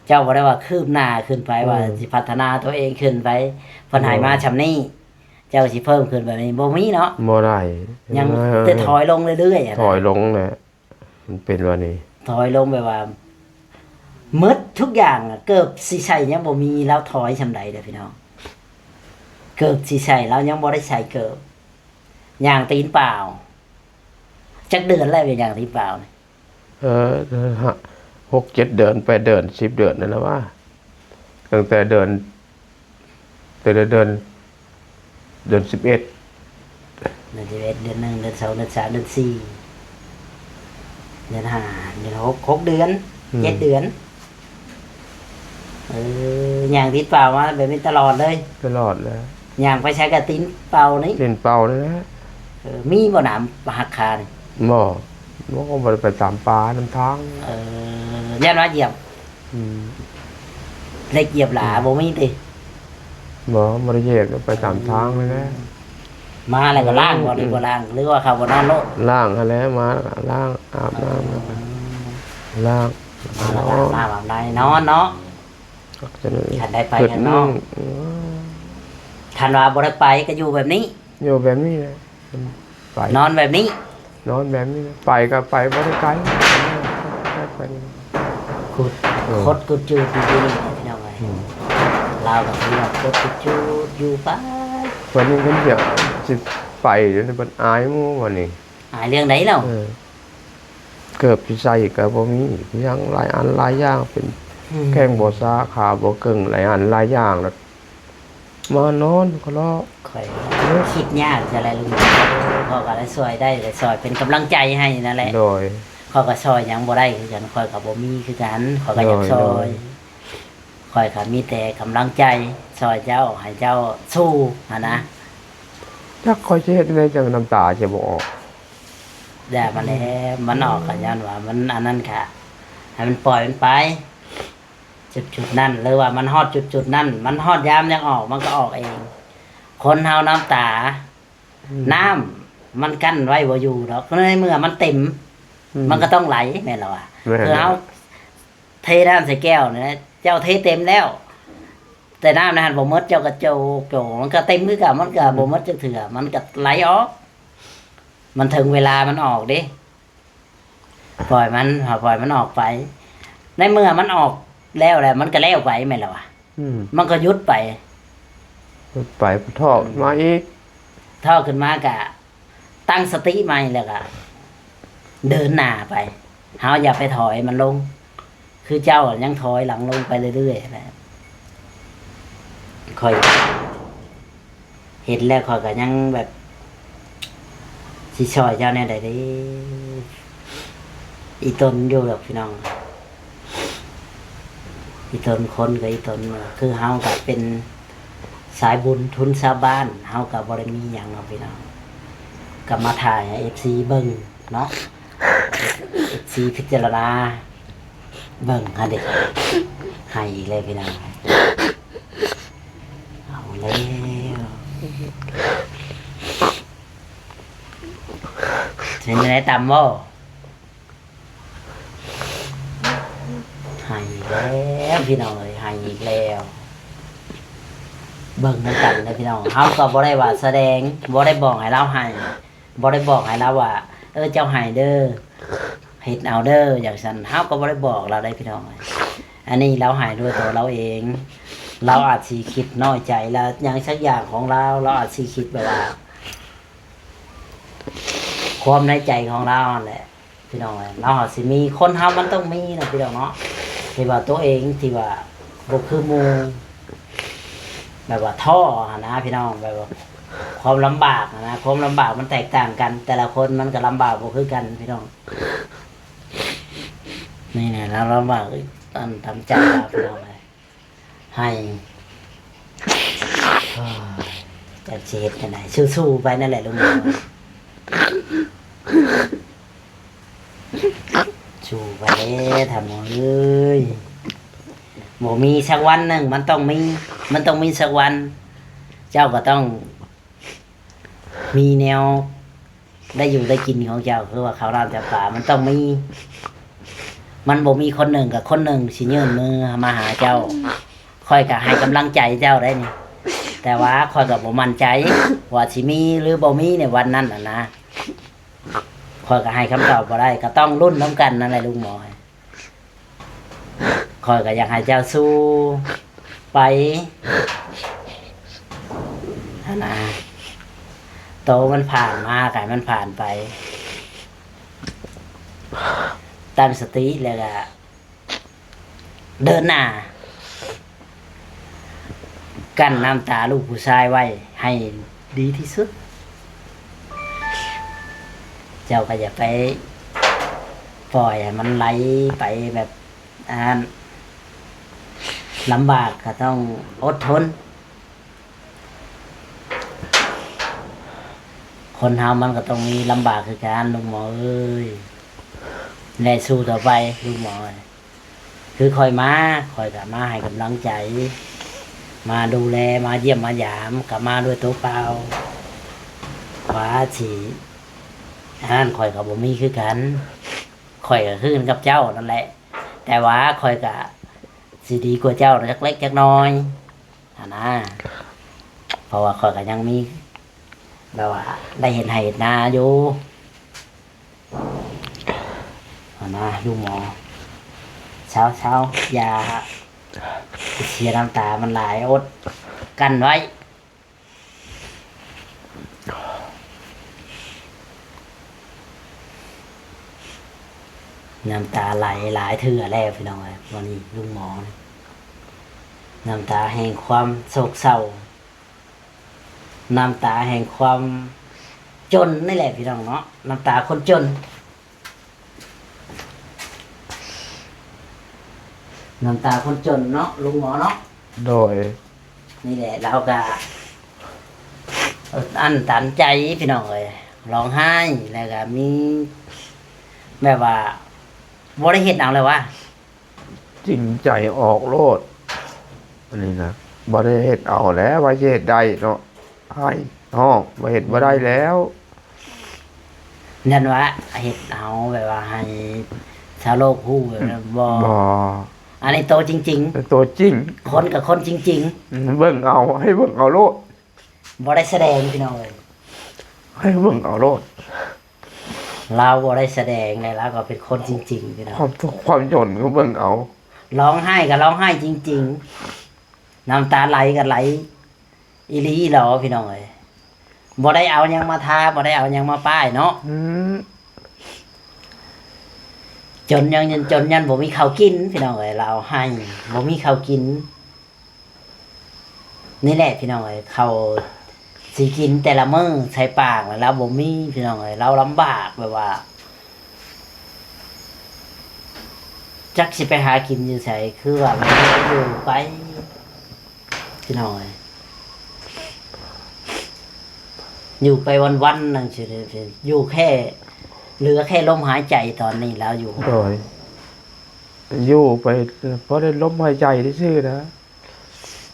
ເຈົ້າບໍ່ໄດ້ວ່າຄືບໜ້າຂຶ້ນໄປ ອືມ ວ່າຊິພັດທະນາຕົວເອງຂຶ້ນໄປ ເພິ່ນໃຫ້ມາຊ່ຳນີ້ ເຈົ້າຊິເພີ່ມຂຶ້ນແບບນີ້ ບໍ່ມີເນາະ. ບໍ່ໄດ້ ຍັງແຕ່ຖອຍລົງເລື້ອຍໆ ຖອຍລົງແຫຼະ. ມັນເປັນວ່ານີ້ ຖອຍລົງແບບວ່າ ໝົດທຸກຢ່າງ ເກີບຊິໃສ່ຍັງບໍ່ມີ ລາວຖອຍຊ່ຳໃດເດີ້ພີ່ນ້ອງ. ເກີບຊິໃສ່ລາວຍັງບໍ່ໄດ້ໃສ່ເກີບ ຍ່າງຕີນເປົ່າ. ຈັກເດືອນແລ້ວ ໄປຍ່າງຕີນເປົ່ານີ້? ເອີ ຫົກເຈັດເດືອນ ແປດເດືອນ ສິບເດືອນນັ້ນລະວ່າ ຕັ້ງແຕ່ເດືອນ ແຕ່ລະເດືອນ ເດືອນສິບເອັດ ເດືອນສິບເອັດ ເດືອນໜຶ່ງ ເດືອນສອງ ເດືອນສາມ ເດືອນສີ່ ເດືອນຫ້າ ເດືອນຫົກ ຫົກເດືອນ ອືມ ເຈັດເດືອນ. ເອີ ຍ່າງຕີນເປົ່າມາແບບນີ້ຕະຫຼອດເລີຍ? ຕະຫຼອດແລ້ວ ຍ່າງໄປໃສກໍຕີນເປົ່ານີ້ ຕີນເປົ່ານີ້ແຫຼະ. ເອີ ມີບໍ່ໜາມຫັກຂານີ້? ບໍ່ ບໍ່ ບໍ່ໄດ້ໄປຕາມປ່ານຳທາງ. ເອີ ຢ້ານວ່າຢຽບ ອືມ ເຫຼັກຢຽບຫຼາ ອືມ ບໍ່ມີຕິ? ບໍ່ ບໍ່ໄດ້ຢຽບ ໄປຕາມທາງນີ້ແຫຼະ. ມາແລ້ວກໍລ້າງບໍ່ ຫຼືບໍ່ລ້າງ ຫຼືວ່າເຂົ້າໄປນອນໂລດ? ລ້າງຫັ້ນແຫຼະ ມາແລ້ວກໍລ້າງ ອາບນ້ຳ ອືມ ແລ້ວກໍລ້າງ ມາແລ້ວກໍອາບນ້ຳອາບໃນນອນເນາະ. ຄັນໄດ້ໄປ ເອີ ຄັນວ່າບໍ່ໄດ້ໄປກໍຢູ່ແບບນີ້ ຢູ່ແບບນີ້ແຫຼະ ໄປ ນອນແບບນີ້ ນອນແບບນີ້ ໄປກໍໄປບໍ່ໄດ້ໄກ ໄປ ໄປ ຂຸດ ເອີ ຄົດກຸດຈູດຢູ່ນີ້ແຫຼະພີ່ນ້ອງເອີຍ. ອືມ ລາວກໍຄືວ່າຄົດກຸດຈູດຢູ່ໄປ. ບັດນີ້ເພິ່ນຊິ ຊິໄປ ດຽວນີ້ເພິ່ນອາຍໝູ່ບັດນີ້. ອາຍເລື່ອງໃດລາວ? ເອີ ເກີບຊິໃສ່ກໍບໍ່ມີ ຫຍັງຫຼາຍອັນຫຼາຍຢ່າງ ເປັນ ອືມ ແຂ້ງບໍ່ຊາ ຂາບໍ່ເກິ່ງ ຫຼາຍອັນຫຼາຍຢ່າງ ແລ້ວມານອນກໍເລາະ. ຂ້ອຍຄິດຍາກຈັ່ງໃດລຸງ ເພາະກໍໄດ້ຊ່ວຍ ໄດ້ ໄດ້ຊ່ວຍເປັນກຳລັງໃຈໃຫ້ນັ້ນແຫຼະ. ໂດຍ ຂ້ອຍກໍຊ່ວຍຫຍັງບໍ່ໄດ້ຄືກັນ ຂ້ອຍກໍບໍ່ມີຄືກັນ ຂ້ອຍກໍຢາກ ໂດຍ ຊ່ວຍ ໂດຍ. ຂ້ອຍກໍມີແຕ່ກຳລັງໃຈຊ່ອຍເຈົ້າ ໃຫ້ເຈົ້າສູ້ຫັ້ນນະ. ຈັກຂ້ອຍຊິເຮັດແນວໃດຈັ່ງນ້ຳຕາຊິບໍ່ອອກ. ຢ່າມາແລ້ວ ມັນອອກກໍຍ້ອນວ່າມັນອັນນັ້ນກະ ໃຫ້ມັນປ່ອຍມັນໄປ ຈຸດໆນັ້ນ ຫຼືວ່າມັນຮອດຈຸດໆນັ້ນ ມັນຮອດຍາມຍັງອອກ ມັນກໍອອກເອງ. ຄົນເຮົານ້ຳຕາ ອືມ ນ້ຳມັນກັ້ນໄວ້ບໍ່ຢູ່ດອກ ໃນເມື່ອມັນເຕັມ ອືມ ມັນກໍຕ້ອງໄຫຼ ແມ່ນລະວະ? ແມ່ນ ຄືເຮົາເທນ້ຳໃສ່ແກ້ວນີ້ນະ ເຈົ້າເທເຕັມແລ້ວ ແຕ່ນ້ຳໃນຫັ້ນບໍ່ໝົດ ເຈົ້າກໍໂຈກ ໂຈກ ມັນກໍເຕັມຄືເກົ່າ ມັນກໍ ອືມ ບໍ່ໝົດຈັກເທື່ອ ມັນກໍໄຫຼອອກ. ມັນເຖິງເວລາມັນອອກເດ້ ປ່ອຍມັນ ເຮົາປ່ອຍມັນອອກໄປ ໃນເມື່ອມັນອອກແລ້ວ ແລ້ວມັນກໍແລ້ວໄປ ແມ່ນລະວະ? ອືມ ມັນກໍຢຸດໄປ ຢຸດໄປ ເທາະ ອືມ ມາອີກ ເທາະຂຶ້ນມາກະຕັ້ງສະຕິໃໝ່ ແລ້ວກະເດີນໜ້າໄປ ເຮົາຢ່າໄປຖອຍມັນລົງ ຄືເຈົ້າຍັງຖອຍຫຼັງລົງໄປເລື້ອຍໆແຫຼະ. ຂ້ອຍເຫັນແລ້ວຂ້ອຍກໍຍັງແບບ ຊິຊ່ອຍເຈົ້າແນວໃດເດ້? ອີ່ຕົນຢູ່ດອກພີ່ນ້ອງ ອີ່ຕົນຄົນກໍອີ່ຕົນ ຄືເຮົາກໍເປັນສາຍບຸນທຶນຊາວບ້ານ ເຮົາກໍບໍ່ໄດ້ມີຫຍັງດອກພີ່ນ້ອງ. ກໍມາຖ່າຍໃຫ້ເອັຟຊີເບິ່ງເນາະ ເອັຟຊີພິຈາລະນາເບິ່ງຫັ້ນເດ ໄຫ້ອີກແລ້ວພີ່ນ້ອງ ເອົາແລ້ວ ເປັນຈັ່ງໃດ ຕຳບໍ່? ໄຫ້ອີກແລ້ວພີ່ນ້ອງເອີຍ ໄຫ້ອີກແລ້ວ ເບິ່ງນຳກັນເດີພີ່ນ້ອງ ເຮົາກໍບໍ່ໄດ້ວ່າສະແດງ ບໍ່ໄດ້ບອກໃຫ້ລາວໄຫ້ ບໍ່ໄດ້ບອກໃຫ້ລາວວ່າ ເອີ ເຈົ້າໄຫ້ເດີ ເຮັດເອົາເດີ ຈັ່ງຊັ້ນ ເຮົາກໍບໍ່ໄດ້ບອກລາວໄດ໋ພີ່ນ້ອງເອີຍ ອັນນີ້ລາວໄຫ້ດ້ວຍຕົວລາວເອງ ລາວອາດຊິຄິດນ້ອຍໃຈ ແລ້ວຫຍັງສັກຢ່າງຂອງລາວ ລາວອາດຊິຄິດແບບວ່າ ຄວາມໃນໃຈຂອງລາວຫັ້ນແຫຼະ ພີ່ນ້ອງເອີຍ ລາວຫາຊິມີ ຄົນເຮົາມັນຕ້ອງມີນະພີ່ນ້ອງເນາະ ທີ່ວ່າຕົວເອງທີ່ວ່າບໍ່ຄືໝູ່ ແບບວ່າທໍ້ຫັ້ນນະພີ່ນ້ອງ ແບບວ່າຄວາມລຳບາກຫັ້ນນະ ຄວາມລຳບາກມັນແຕກຕ່າງກັນ ແຕ່ລະຄົນມັນກໍລຳບາກບໍ່ຄືກັນພີ່ນ້ອງ ນີ້ແຫຼະລາວລຳບາກ ອັນ ຕາມໃຈລາວພີ່ນ້ອງເອີຍ. ໄຫ້ ໂອ້ຍ ຈັກຊິເຮັດຈັ່ງໃດ ສູ້ໆໄປນັ້ນແຫຼະລຸງໝໍ ສູ້ໄປເດ້ທ່ານໝໍເອີຍ ບໍ່ມີສັກວັນໜຶ່ງ ມັນຕ້ອງມີ ມັນຕ້ອງມີສັກວັນ ເຈົ້າກໍຕ້ອງ ມີແນວໄດ້ຢູ່ໄດ້ກິນຂອງເຈົ້າ ຄືວ່າເຂົ້ານ້ຳຈຳປາ ມັນຕ້ອງມີ ມັນບໍ່ມີຄົນໜຶ່ງກັບຄົນໜຶ່ງຊິຍື່ນມືມາຫາເຈົ້າ ຂ້ອຍກໍໃຫ້ກຳລັງໃຈເຈົ້າໄດ໋ນີ້ ແຕ່ວ່າຂ້ອຍກໍບໍ່ໝັ້ນໃຈວ່າຊິມີຫຼືບໍ່ມີໃນວັນນັ້ນຫັ້ນນະ ຂ້ອຍກໍໃຫ້ຄຳຕອບບໍ່ໄດ້ ກໍຕ້ອງລຸ້ນນຳກັນນັ້ນແຫຼະລຸງໝໍ. ຂ້ອຍກໍຢາກໃຫ້ເຈົ້າສູ້ໄປຫັ້ນນະ ໂຕມັນຜ່ານມາກໍໃຫ້ມັນຜ່ານໄປ ຕັ້ງສະຕິແລ້ວກໍເດີນໜ້າ ກັ້ນນ້ຳຕາລູກຜູ້ຊາຍໄວ້ໃຫ້ດີທີ່ສຸດ ເຈົ້າກໍຢ່າໄປປ່ອຍໃຫ້ມັນໄຫຼໄປແບບ ອັນ ລຳບາກກໍຕ້ອງອົດທົນ ຄົນເຮົາມັນກໍຕ້ອງມີລຳບາກຄືກັນ ລຸງໝໍເອີຍ ແລະ ສູ້ຕໍ່ໄປ ລຸງໝໍເອີຍ. ຄືຂ້ອຍມາ ຂ້ອຍກໍມາໃຫ້ກຳລັງໃຈ ມາດູແລ ມາຢ້ຽມມາຢາມ ກໍມາດ້ວຍໂຕເປົ່າ ວ່າຊິ ອັນນັ້ນຂ້ອຍກໍບໍ່ມີຄືກັນ ຂ້ອຍກໍຄືກັນກັບເຈົ້ານັ້ນແຫຼະ ແຕ່ວ່າຂ້ອຍກໍຊິດີກວ່າເຈົ້າຈັກເລັກຈັກນ້ອຍຫັ້ນນະ ເພາະວ່າຂ້ອຍກໍຍັງມີ ແບບວ່າໄດ້ເຮັດໄຮ່ເຮັດນາຢູ່ຫັ້ນນະ ລຸງໝໍ ເຊົາໆ ຢ່າເສຍນ້ຳຕາມັນຫຼາຍ ອົດກັ້ນໄວ້. ນ້ຳຕາໄຫຼຫຼາຍເທື່ອແລ້ວພີ່ນ້ອງເອີຍ ມື້ນີ້ລຸງໝໍ ນ້ຳຕາແຫ່ງຄວາມໂສກເສົ້າ ນ້ຳຕາແຫ່ງຄວາມຈົນນີ້ແຫຼະພີ່ນ້ອງເນາະ ນ້ຳຕາຄົນຈົນ ນ້ຳຕາຄົນຈົນເນາະ ລຸງໝໍເນາະ ໂດຍ ນີ້ແຫຼະ ລາວກະອັດອັ້ນຕັນໃຈພີ່ນ້ອງເອີຍ ຮ້ອງໄຫ້ ແລ້ວກະມີແບບວ່າບໍ່ໄດ້ເຮັດເອົາແລ້ວຫວາ ຈິງໃຈອອກໂລດ ອັນນີ້ນະ ບໍ່ໄດ້ເຮັດເອົາແລ້ວ ວ່າຊິເຮັດໄດ້ເນາະ ໄຫ້ ຮ້ອງ ວ່າເຮັດບໍ່ໄດ້ແລ້ວ. ແມ່ນວ່າເຮັດເອົາແບບວ່າໃຫ້ຊາວໂລກຮູ້ແບບນັ້ນບໍ່? ບໍ່ ອັນນີ້ໂຕຈິງໆ ໂຕຈິງ ຄົນກັບຄົນຈິງໆ ອືມ ເບິ່ງເອົາ ໃຫ້ເບິ່ງເອົາໂລດ ບໍ່ໄດ້ສະແດງພີ່ນ້ອງເອີຍ ໃຫ້ເບິ່ງເອົາໂລດ ລາວບໍ່ໄດ້ສະແດງໃດ ລາວກໍເປັນຄົນຈິງໆ ພີ່ນ້ອງ ຄວາມທຸກຄວາມຈົນກໍເບິ່ງເອົາ ຮ້ອງໄຫ້ກໍຮ້ອງໄຫ້ຈິງໆ ນ້ຳຕາໄຫຼກໍໄຫຼ ອີ່ຫຼີອີ່ຫຼໍ ພີ່ນ້ອງເອີຍ ບໍ່ໄດ້ເອົາຫຍັງມາທາ ບໍ່ໄດ້ເອົາຫຍັງມາປ້າຍເນາະ ອືມ ຈົນຍັງຈົນ ຍັງບໍ່ມີເຂົ້າກິນ ພີ່ນ້ອງເອີຍ ລາວໄຫ້ ບໍ່ມີເຂົ້າກິນ ນີ້ແຫຼະ ພີ່ນ້ອງເອີຍ ເຂົ້າຊິກິນແຕ່ລະມື້ໃສ່ປາກລາວບໍ່ມີ ພີ່ນ້ອງເອີຍ ລາວລຳບາກແບບວ່າ ຈັກຊິໄປຫາກິນຢູ່ໃສ ຄືວ່າມັນຢູ່ໄປ ພີ່ນ້ອງເອີຍ ຢູ່ໄປວັນໆ ນັ້ນຊິ ຢູ່ແຄ່ ເຫຼືອແຄ່ລົມຫາຍໃຈຕອນນີ້ລາວຢູ່. ໂດຍ ຢູ່ໄປພໍໄດ້ລົມຫາຍໃຈຊື່ໆ ນະ.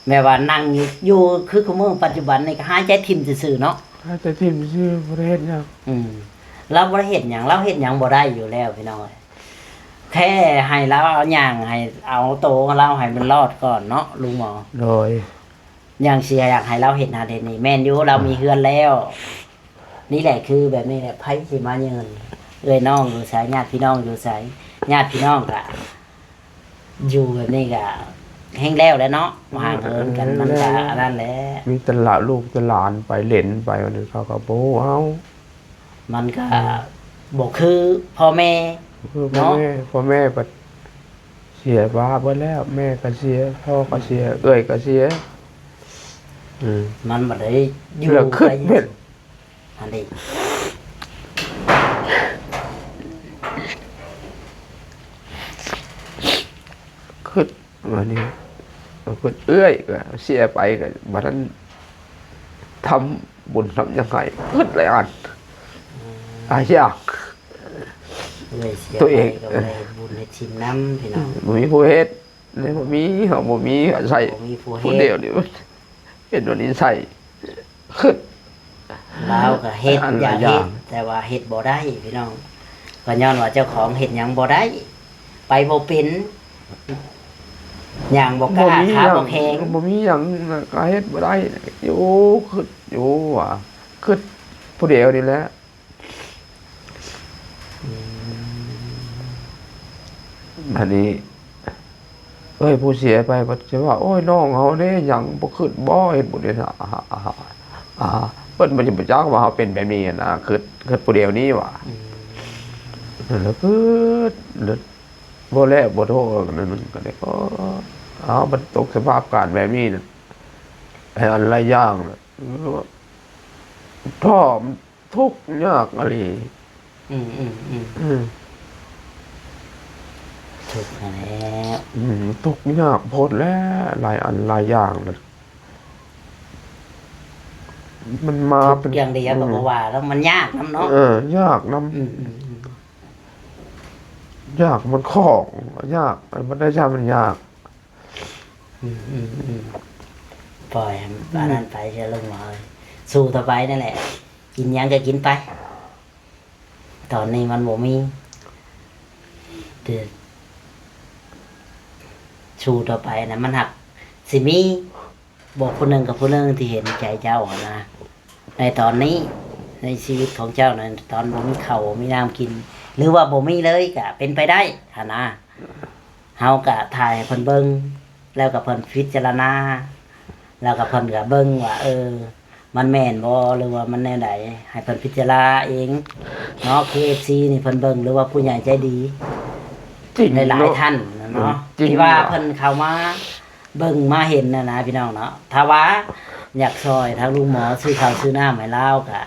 ແມ່ນວ່ານັ່ງຢູ່ ຢູ່ຄືຄຸມື້ປັດຈຸບັນນີ້ກໍຫາຍໃຈຖິ້ມຊື່ໆ ເນາະ, ຫາຍໃຈຖິ້ມຊື່ໆ ບໍ່ໄດ້ເຮັດຫຍັງ. ອືມ ລາວບໍ່ໄດ້ເຮັດຫຍັງ, ລາວເຮັດຫຍັງບໍ່ໄດ້ຢູ່ແລ້ວພີ່ນ້ອງເອີຍ. ແຄ່ໃຫ້ລາວເອົາຍ່າງ ໃຫ້ເອົາໂຕລາວໃຫ້ມັນລອດກ່ອນເນາະ ລຸງໝໍ. ໂດຍ ຍັງຊິຢາກໃຫ້ລາວເຮັດນັ້ນເຮັດນີ້. ແມ່ນຢູ່ ລາວມີເຮືອນແລ້ວ. ນີ້ແຫຼະ ຄືແບບນີ້ແຫຼະ ໃຜຊິມາເຍີນ. ເອື້ອຍນ້ອງຢູ່ໃສ? ຍາດພີ່ນ້ອງຢູ່ໃສ? ຍາດພີ່ນ້ອງກະຢູ່ແບບນີ້ກະແຮ່ງແລ້ວແຫຼະເນາະ, ຫ່າງເຫີນກັນ ມັນກະອັນນັ້ນແຫຼະ. ມີແຕ່ລະ ລູກແຕ່ຫຼານໄປເຫຼັ້ນໄປ ອັນນັ້ນເຂົາກໍບໍ່ຮູ້ເຮົາ. ມັນກໍ ອືມ ບໍ່ຄືພໍ່ແມ່ ບໍ່ຄືພໍ່ແມ່ ເນາະ. ພໍ່ແມ່ບັດເສຍປ້າເບິດແລ້ວ, ແມ່ກໍເສຍ ພໍ່ກໍເສຍ ອືມ ເອື້ອຍກໍເສຍ. ອືມ ມັນບໍ່ໄດ້ຢູ່ ແລ້ວຄິດແມ່ນ ອັນນີ້ ຄິດ ອັນນີ້ ເພິ່ນເອື້ອຍກໍເສຍໄປ ກໍບໍ່ທັນທຳບຸນທຳຫຍັງໃຫ້ ຄຶດຫຼາຍອັນ ອືມ ຫຼາຍຢ່າງ. ເອື້ອຍເສຍໄປກໍບໍ່ໄດ້ເຮັດບຸນເຮັດສິນນຳພີ່ນ້ອງ ບໍ່ມີຜູ້ເຮັດ ບໍ່ມີ ເຮົາບໍ່ມີ ອາໄສຜູ້ດຽວນີ້ ເຮັດໂດຍນິໄສ ຄຶດ ລາວກໍເຮັດ ຢາກເຮັດ ແຕ່ວ່າເຮັດບໍ່ໄດ້ພີ່ນ້ອງ ກໍຍ້ອນວ່າເຈົ້າຂອງເຮັດຫຍັງບໍ່ໄດ້ ໄປບໍ່ເປັນ ຍ່າງບໍ່ກ້າ ຂາບໍ່ແຂງ ບໍ່ມີຫຍັງ ກໍເຮັດບໍ່ໄດ້ ໂອ້ ຄຶດຢູ່ວ່າ ຄຶດຜູ້ດຽວນີ້ແຫຼະ. ອືມ ບາດນີ້ ເອີຍ ຜູ້ເສຍໄປ ເພິ່ນຊິວ່າ ໂອ້ຍ ນ້ອງເຮົາເດ້ ຫຍັງບໍ່ຄຶດບໍ່ ເຮັດບຸນເຮັດຫາ ອາ ເພິ່ນບໍ່ ບໍ່ຈັກວ່າເຮົາເປັນແບບນີ້ນະ ຄຶດ ຄຶດຜູ້ດຽວນີ້ວ່າ ອືມ ແລ້ວຄຶດ ແລ້ວບໍ່ແລ້ວບໍ່ໂທ ນັ້ນກໍໄດ້ ເອົາ ມັນຕົກສະພາບການແບບນີ້ນະ ຫຼາຍອັນຫຼາຍຢ່າງນະ ທ້ອ ທຸກຍາກອີ່ຫຼີ. ອືມ ອືມ ອືມ ອືມ ທຸກຫັ້ນແຫຼະ ອືມ ທຸກຍາກໂພດແຫຼະ ຫຼາຍອັນຫຼາຍຢ່າງ ມັນມາເປັນ ທຸກຢ່າງດຽວກໍ ອືມ ບໍ່ວ່າແລ້ວ ມັນຍາກນຳເນາະ ເອີ ຍາກນຳ ອືມ ອືມ ອືມ ຍາກ ມັນຂອງ ຍາກ ມັນໄດ້ຊ້ຳ ມັນຍາກ. ອືມ ອືມ ອືມ ປ່ອຍ ອືມ ອັນນັ້ນໄປເທື່ອລົງມາ ເອີຍ ສູ້ຕໍ່ໄປນັ້ນແຫຼະ ກິນຫຍັງກໍກິນໄປ ຕອນນີ້ມັນບໍ່ມີ ແຕ່ສູ້ຕໍ່ໄປນະ ມັນຫາກຊິມີ ບໍ່ ຜູ້ໜຶ່ງກັບຜູ້ໜຶ່ງທີ່ເຫັນໃຈເຈົ້າຫັ້ນນະ ໃນຕອນນີ້ ໃນຊີວິດຂອງເຈົ້ານັ້ນ ຕອນບໍ່ມີເຂົ້າບໍ່ມີນ້ຳກິນ ຫຼືວ່າບໍ່ມີເລີຍກະເປັນໄປໄດ້ຫັ້ນນະ. ເຮົາກະຖ່າຍໃຫ້ເພິ່ນເບິ່ງ ແລ້ວກະເພິ່ນພິຈາລະນາ ແລ້ວກະເພິ່ນກະເບິ່ງວ່າ ເອີ ມັນແມ່ນບໍ່ ຫຼືວ່າມັນແນວໃດ ໃຫ້ເພິ່ນພິຈາລະນາເອງເນາະ. ຄືເອັຟຊີນີ້ເພິ່ນເບິ່ງ ຫຼືວ່າຜູ້ໃຫຍ່ໃຈດີ ຈິງ ຫຼາຍໆ ເນາະ ທ່ານນະເນາະ ອືມ ຈິງ ທີ່ວ່າເນາະ ເພິ່ນເຂົ້າມາ ເບິ່ງມາເຫັນນະນະ ພີ່ນ້ອງເນາະ. ຖ້າວ່າຢາກຊ່ອຍທາງລຸງໝໍຊື້ເຂົ້າຊື້ນ້ຳໃຫ້ລາວ ກະ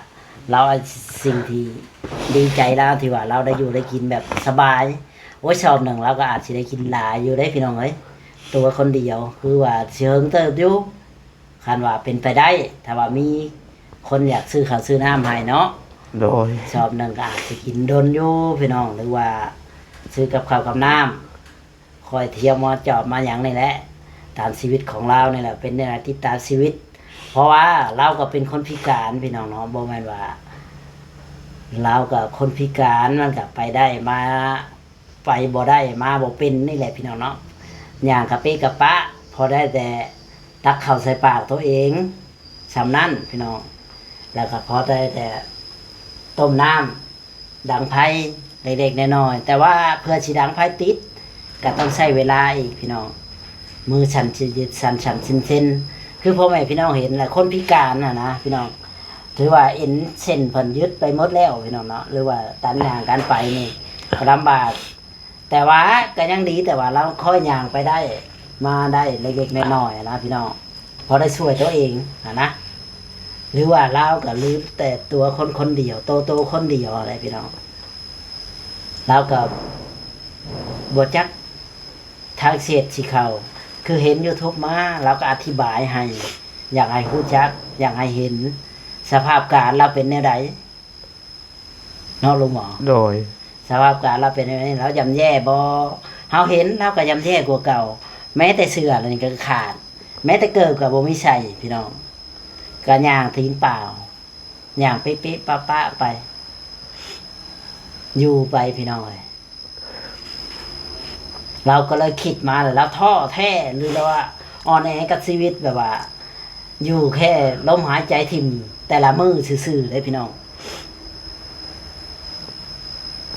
ລາວ ສິ່ງທີ່ດີໃຈລາວ ທີ່ວ່າລາວໄດ້ຢູ່ໄດ້ກິນແບບສະບາຍ. ໂອ້ຍ ຊອບໜຶ່ງລາວກໍອາດຊິໄດ້ກິນຫຼາຍຢູ່ເດ້ ພີ່ນ້ອງເອີຍ ຕົວຄົນດຽວ ຄືວ່າຊິເຫິງເຕີບຢູ່ ຄັນວ່າເປັນໄປໄດ້ ຖ້າວ່າມີຄົນຢາກຊື້ເຂົ້າຊື້ນ້ຳໃຫ້ເນາະ. ໂດຍ ຊອບໜຶ່ງກໍອາດຊິກິນດົນຢູ່ ພີ່ນ້ອງ ຫຼືວ່າຊື້ກັບເຂົ້າກັບນ້ຳ ຄ່ອຍທ່ຽວມາຈອບມາຫຍັງນີ້ແຫຼະ ຕາມຊີວິດຂອງລາວນີ້ແຫຼະ ເປັນແນວໃດຕິດຕາມຊີວິດ ເພາະວ່າລາວກໍເປັນຄົນພິການ ພີ່ນ້ອງເນາະ ບໍ່ແມ່ນວ່າ ລາວກໍຄົນພິການ ມັນກໍໄປໄດ້ມາ ໄປບໍ່ໄດ້ ມາບໍ່ເປັນນີ້ແຫຼະ ພີ່ນ້ອງເນາະ. ຍ່າງກະປິກະປະ ພໍໄດ້ແຕ່ຕັກເຂົ້າໃສ່ປາກໂຕເອງ ສ່ຳນັ້ນ ພີ່ນ້ອງ ແລ້ວກໍພໍໄດ້ແຕ່ຕົ້ມນ້ຳ ດັງໄຟເລັກໆ ນ້ອຍໆ ແຕ່ວ່າເພື່ອຊິດັງໄຟຕິດ ກໍຕ້ອງໃຊ້ເວລາອີກ ພີ່ນ້ອງ ມືສັ່ນເຊັນໆ ຄືພໍ່ແມ່ພີ່ນ້ອງເຫັນແຫຼະ ຄົນພິການຫັ້ນນະ ພີ່ນ້ອງ ຖືວ່າເອັນເສັ້ນເພິ່ນຢຸດໄປໝົດແລ້ວ ພີ່ນ້ອງເນາະ ຫຼືວ່າການຍ່າງການໄປນີ້ກໍລຳບາກ ແຕ່ວ່າກໍຍັງດີ ແຕ່ວ່າລາວຄ່ອຍຍ່າງໄປໄດ້ມາໄດ້ເລັກໆ ນ້ອຍໆ ນະ ພີ່ນ້ອງ ພໍໄດ້ຊ່ວຍຕົວເອງຫັ້ນນະ ຫຼືວ່າລາວກໍຫຼືແຕ່ຕົວຄົນຄົນດຽວ ໂຕໂຕຄົນດຽວຫັ້ນແຫຼະ ພີ່ນ້ອງ ລາວກໍບໍ່ຈັກທາງເສດຊິເຂົ້າ ຄືເຫັນຢູທູບມາ ລາວກໍອະທິບາຍໃຫ້ ຢາກໃຫ້ຮູ້ຈັກ ຢາກໃຫ້ເຫັນ ສະພາບການລາວເປັນແນວໃດເນາະລຸງໝໍ? ໂດຍ ສະພາບການລາວເປັນແນວໃດ? ລາວຢ່ຳແຍ່ບໍ່? ເຮົາເຫັນລາວກໍຢ່ຳແຍ່ກວ່າເກົ່າ. ແມ້ແຕ່ເສື້ອລະນີ້ກໍຂາດ, ແມ້ແຕ່ເກີບກໍບໍ່ມີໃສ່ພີ່ນ້ອງ, ກໍຍ່າງຕີນເປົ່າ, ຍ່າງເປະໆປະໆໄປ, ຢູ່ໄປພີ່ນ້ອງເອີຍ. ລາວກໍເລີຍຄິດມາແລ້ວ ລາວທໍ້ແທ້ ຫຼືລາວວ່າອ່ອນແອກັບຊີວິດ ແບບວ່າຢູ່ແຄ່ລົມຫາຍໃຈຖິ້ມແຕ່ລະມື້ຊື່ໆເດ້ພີ່ນ້ອງ.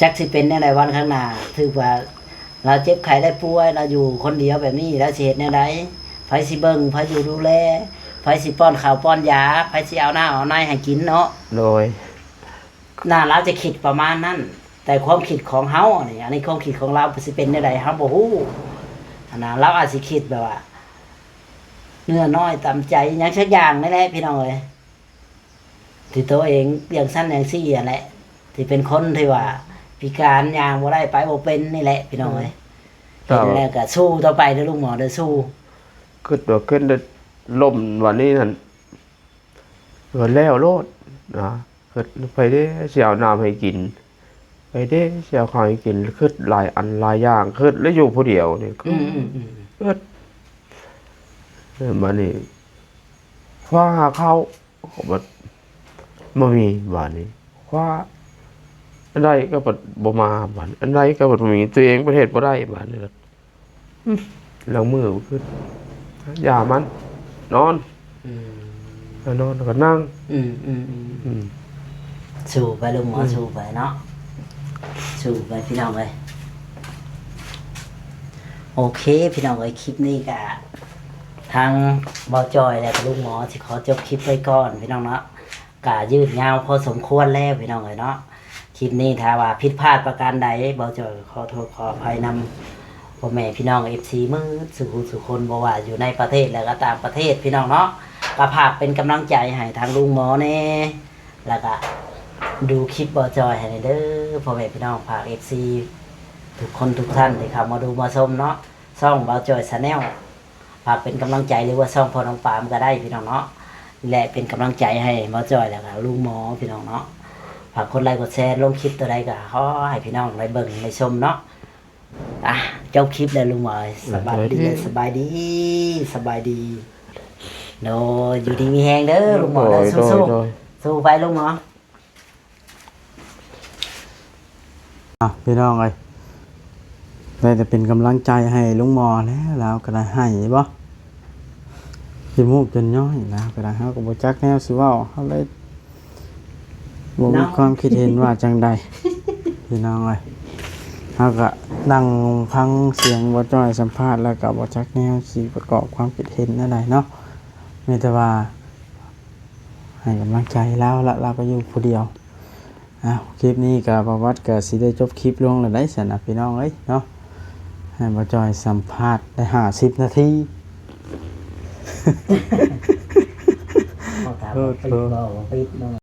ຈັກຊິເປັນແນວໃດວັນຂ້າງໜ້າ ຖືກວ່າລາວເຈັບໄຂ້ໄດ້ປ່ວຍ ລາວຢູ່ຄົນດຽວແບບນີ້ ລາວຊິເຮັດແນວໃດ? ໃຜຊິເບິ່ງ ໃຜຊິດູແລ ໃຜຊິປ້ອນເຂົ້າປ້ອນຢາ ໃຜຊິເອົານ້ຳເອົາໃນໃຫ້ກິນເນາະ. ໂດຍ ໜ້າລາວຈະຄິດປະມານນັ້ນ, ແຕ່ຄວາມຄິດຂອງເຮົານີ້ ອັນນີ້ຄວາມຄິດຂອງລາວຊິເປັນແນວໃດ ເຮົາບໍ່ຮູ້ຫັ້ນນະ. ລາວອາດຊິຄິດແບບວ່າເນື້ອນ້ອຍຕາມໃຈ ຫຍັງສັກຢ່າງນີ້ແຫຼະພີ່ນ້ອງເອີຍ, ທີ່ໂຕເອງຈັ່ງຊັ້ນຈັ່ງຊີ້ຫັ້ນແຫຼະ, ທີ່ເປັນຄົນທີ່ວ່າພິການ ຍ່າງບໍ່ໄດ້ ໄປບໍ່ເປັນນີ້ແຫຼະພີ່ນ້ອງເອີຍ. ເຫັນແລ້ວກໍສູ້ຕໍ່ໄປເດີລຸງໝໍເດີ, ສູ້. ຄິດວ່າຂຶ້ນໄດ້ລົ້ມວັນນີ້ຫັ້ນ ກໍແລ້ວໂລດນະ. ຄິດ ໃຜເດ້ຊິເອົານ້ຳໃຫ້ກິນ? ໃຜເດ້ຊິເອົາເຂົ້າໃຫ້ກິນ? ຄິດຫຼາຍອັນຫຼາຍຢ່າງ, ຄິດແລ້ວຢູ່ຜູ້ດຽວນີ້. ອືມໆໆ ຄິດ ເອີ ບາດນີ້ຄວ້າຫາເຂົ້າ ບັດບໍ່ມີ, ບາດນີ້ຄວ້າອັນໃດກໍບັດບໍ່ມາ, ບາດອັນໃດກໍບັດບໍ່ມີ, ຕົວເອງບັດເຮັດບໍ່ໄດ້, ບາດນີ້ ອືມ ລ້າງມືບໍ່ຂຶ້ນ ຢ່າມັນ ນອນ ອືມ ນອນແລ້ວກໍນັ່ງ ອືມໆໆ ອືມ ສູ້ໄປລຸງໝໍ ອືມ ສູ້ໄປເນາະ ສູ້ໄປພີ່ນ້ອງເອີຍ. ໂອເຄພີ່ນ້ອງເອີຍ ຄລິບນີ້ກະທາງບ່າວຈ້ອຍ ແລະ ກະລຸງໝໍຊິຂໍຈົບຄລິບໄວ້ກ່ອນພີ່ນ້ອງເນາະ. ກະຍືດຍາວພໍສົມຄວນແລ້ວພີ່ນ້ອງເອີຍເນາະ. ຄລິບນີ້ຖ້າວ່າຜິດພາດປະການໃດ ບ່າວຈ້ອຍຂໍໂທດຂໍອະໄພນຳພໍ່ແມ່ພີ່ນ້ອງເອັຟຊີໝົດສູ່ຜູ້ສູ່ຄົນ ບໍ່ວ່າຢູ່ໃນປະເທດ ແລະ ກະຕ່າງປະເທດພີ່ນ້ອງເນາະ. ກະຝາກເປັນກຳລັງໃຈໃຫ້ທາງລຸງໝໍແດ່ ແລ້ວກະດູຄລິບບ່າວຈ້ອຍໃຫ້ແດ່ເດີພໍ່ແມ່ພີ່ນ້ອງ. ຝາກເອັຟຊີທຸກຄົນທຸກທ່ານທີ່ເຂົ້າມາດູມາຊົມເນາະ ຊ່ອງບ່າວຈ້ອຍ Channel ຝາກເປັນກຳລັງໃຈ ຫຼືວ່າຊ່ອງພໍ່ນ້ອງປາມກໍໄດ້ພີ່ນ້ອງເນາະ ແລະ ເປັນກຳລັງໃຈໃຫ້ບ່າວຈ້ອຍ ແລ້ວກໍລຸງໝໍພີ່ນ້ອງເນາະ. ຝາກກົດໄລກົດແຊ ລົງຄລິບຕົວໃດກໍຂໍໃຫ້ພີ່ນ້ອງໄດ້ເບິ່ງໄດ້ຊົມເນາະ. ອ່ະ ຈົບຄລິບແລ້ວລຸງໝໍ ສະບາຍດີ ສະບາຍດີ ສະບາຍດີ ໂດຍ ຢູ່ດີມີແຮງເດີລຸງໝໍເດີ ໂດຍ ສູ້ໆ ໂດຍ ໂດຍ ສູ້ໄປລຸງໝໍ. ອ້າວ ພີ່ນ້ອງເອີຍ ໄດ້ແຕ່ເປັນກຳລັງໃຈໃຫ້ລຸງໝໍແລ້ວ ລາວກໍໄດ້ໄຫ້ບໍ່ ຂີ້ມູກຈົນຍ້ອຍ ລາວກໍໄດ້ ເຮົາກໍບໍ່ຈັກແນວຊິເວົ້າ ເຮົາເລີຍບໍ່ມີ ເນາະ ຄວາມຄິດເຫັນວ່າຈັ່ງໃດ ພີ່ນ້ອງເອີຍ. ເຮົາກໍນັ່ງຟັງສຽງບ່າວຈ້ອຍສຳພາດ ແລ້ວກໍບໍ່ຈັກແນວຊິປະກອບຄວາມຄິດເຫັນແນວໃດເນາະ ມີແຕ່ວ່າ ໃຫ້ກຳລັງໃຈລາວລະ ລາວກໍຢູ່ຜູ້ດຽວ. ອ້າວ ຄລິບນີ້ກໍ ປະຫວັດກໍຊິໄດ້ຈົບຄລິບລົງແລ້ວໄດ໋ຊັ້ນນະ ພີ່ນ້ອງເອີຍເນາະ. ໃຫ້ບ່າວຈ້ອຍສຳພາດໄດ້ຫ້າສິບນາທີ ເຮົາຖາມວ່າປິດບໍ່ ບໍ່ປິດເນາະ.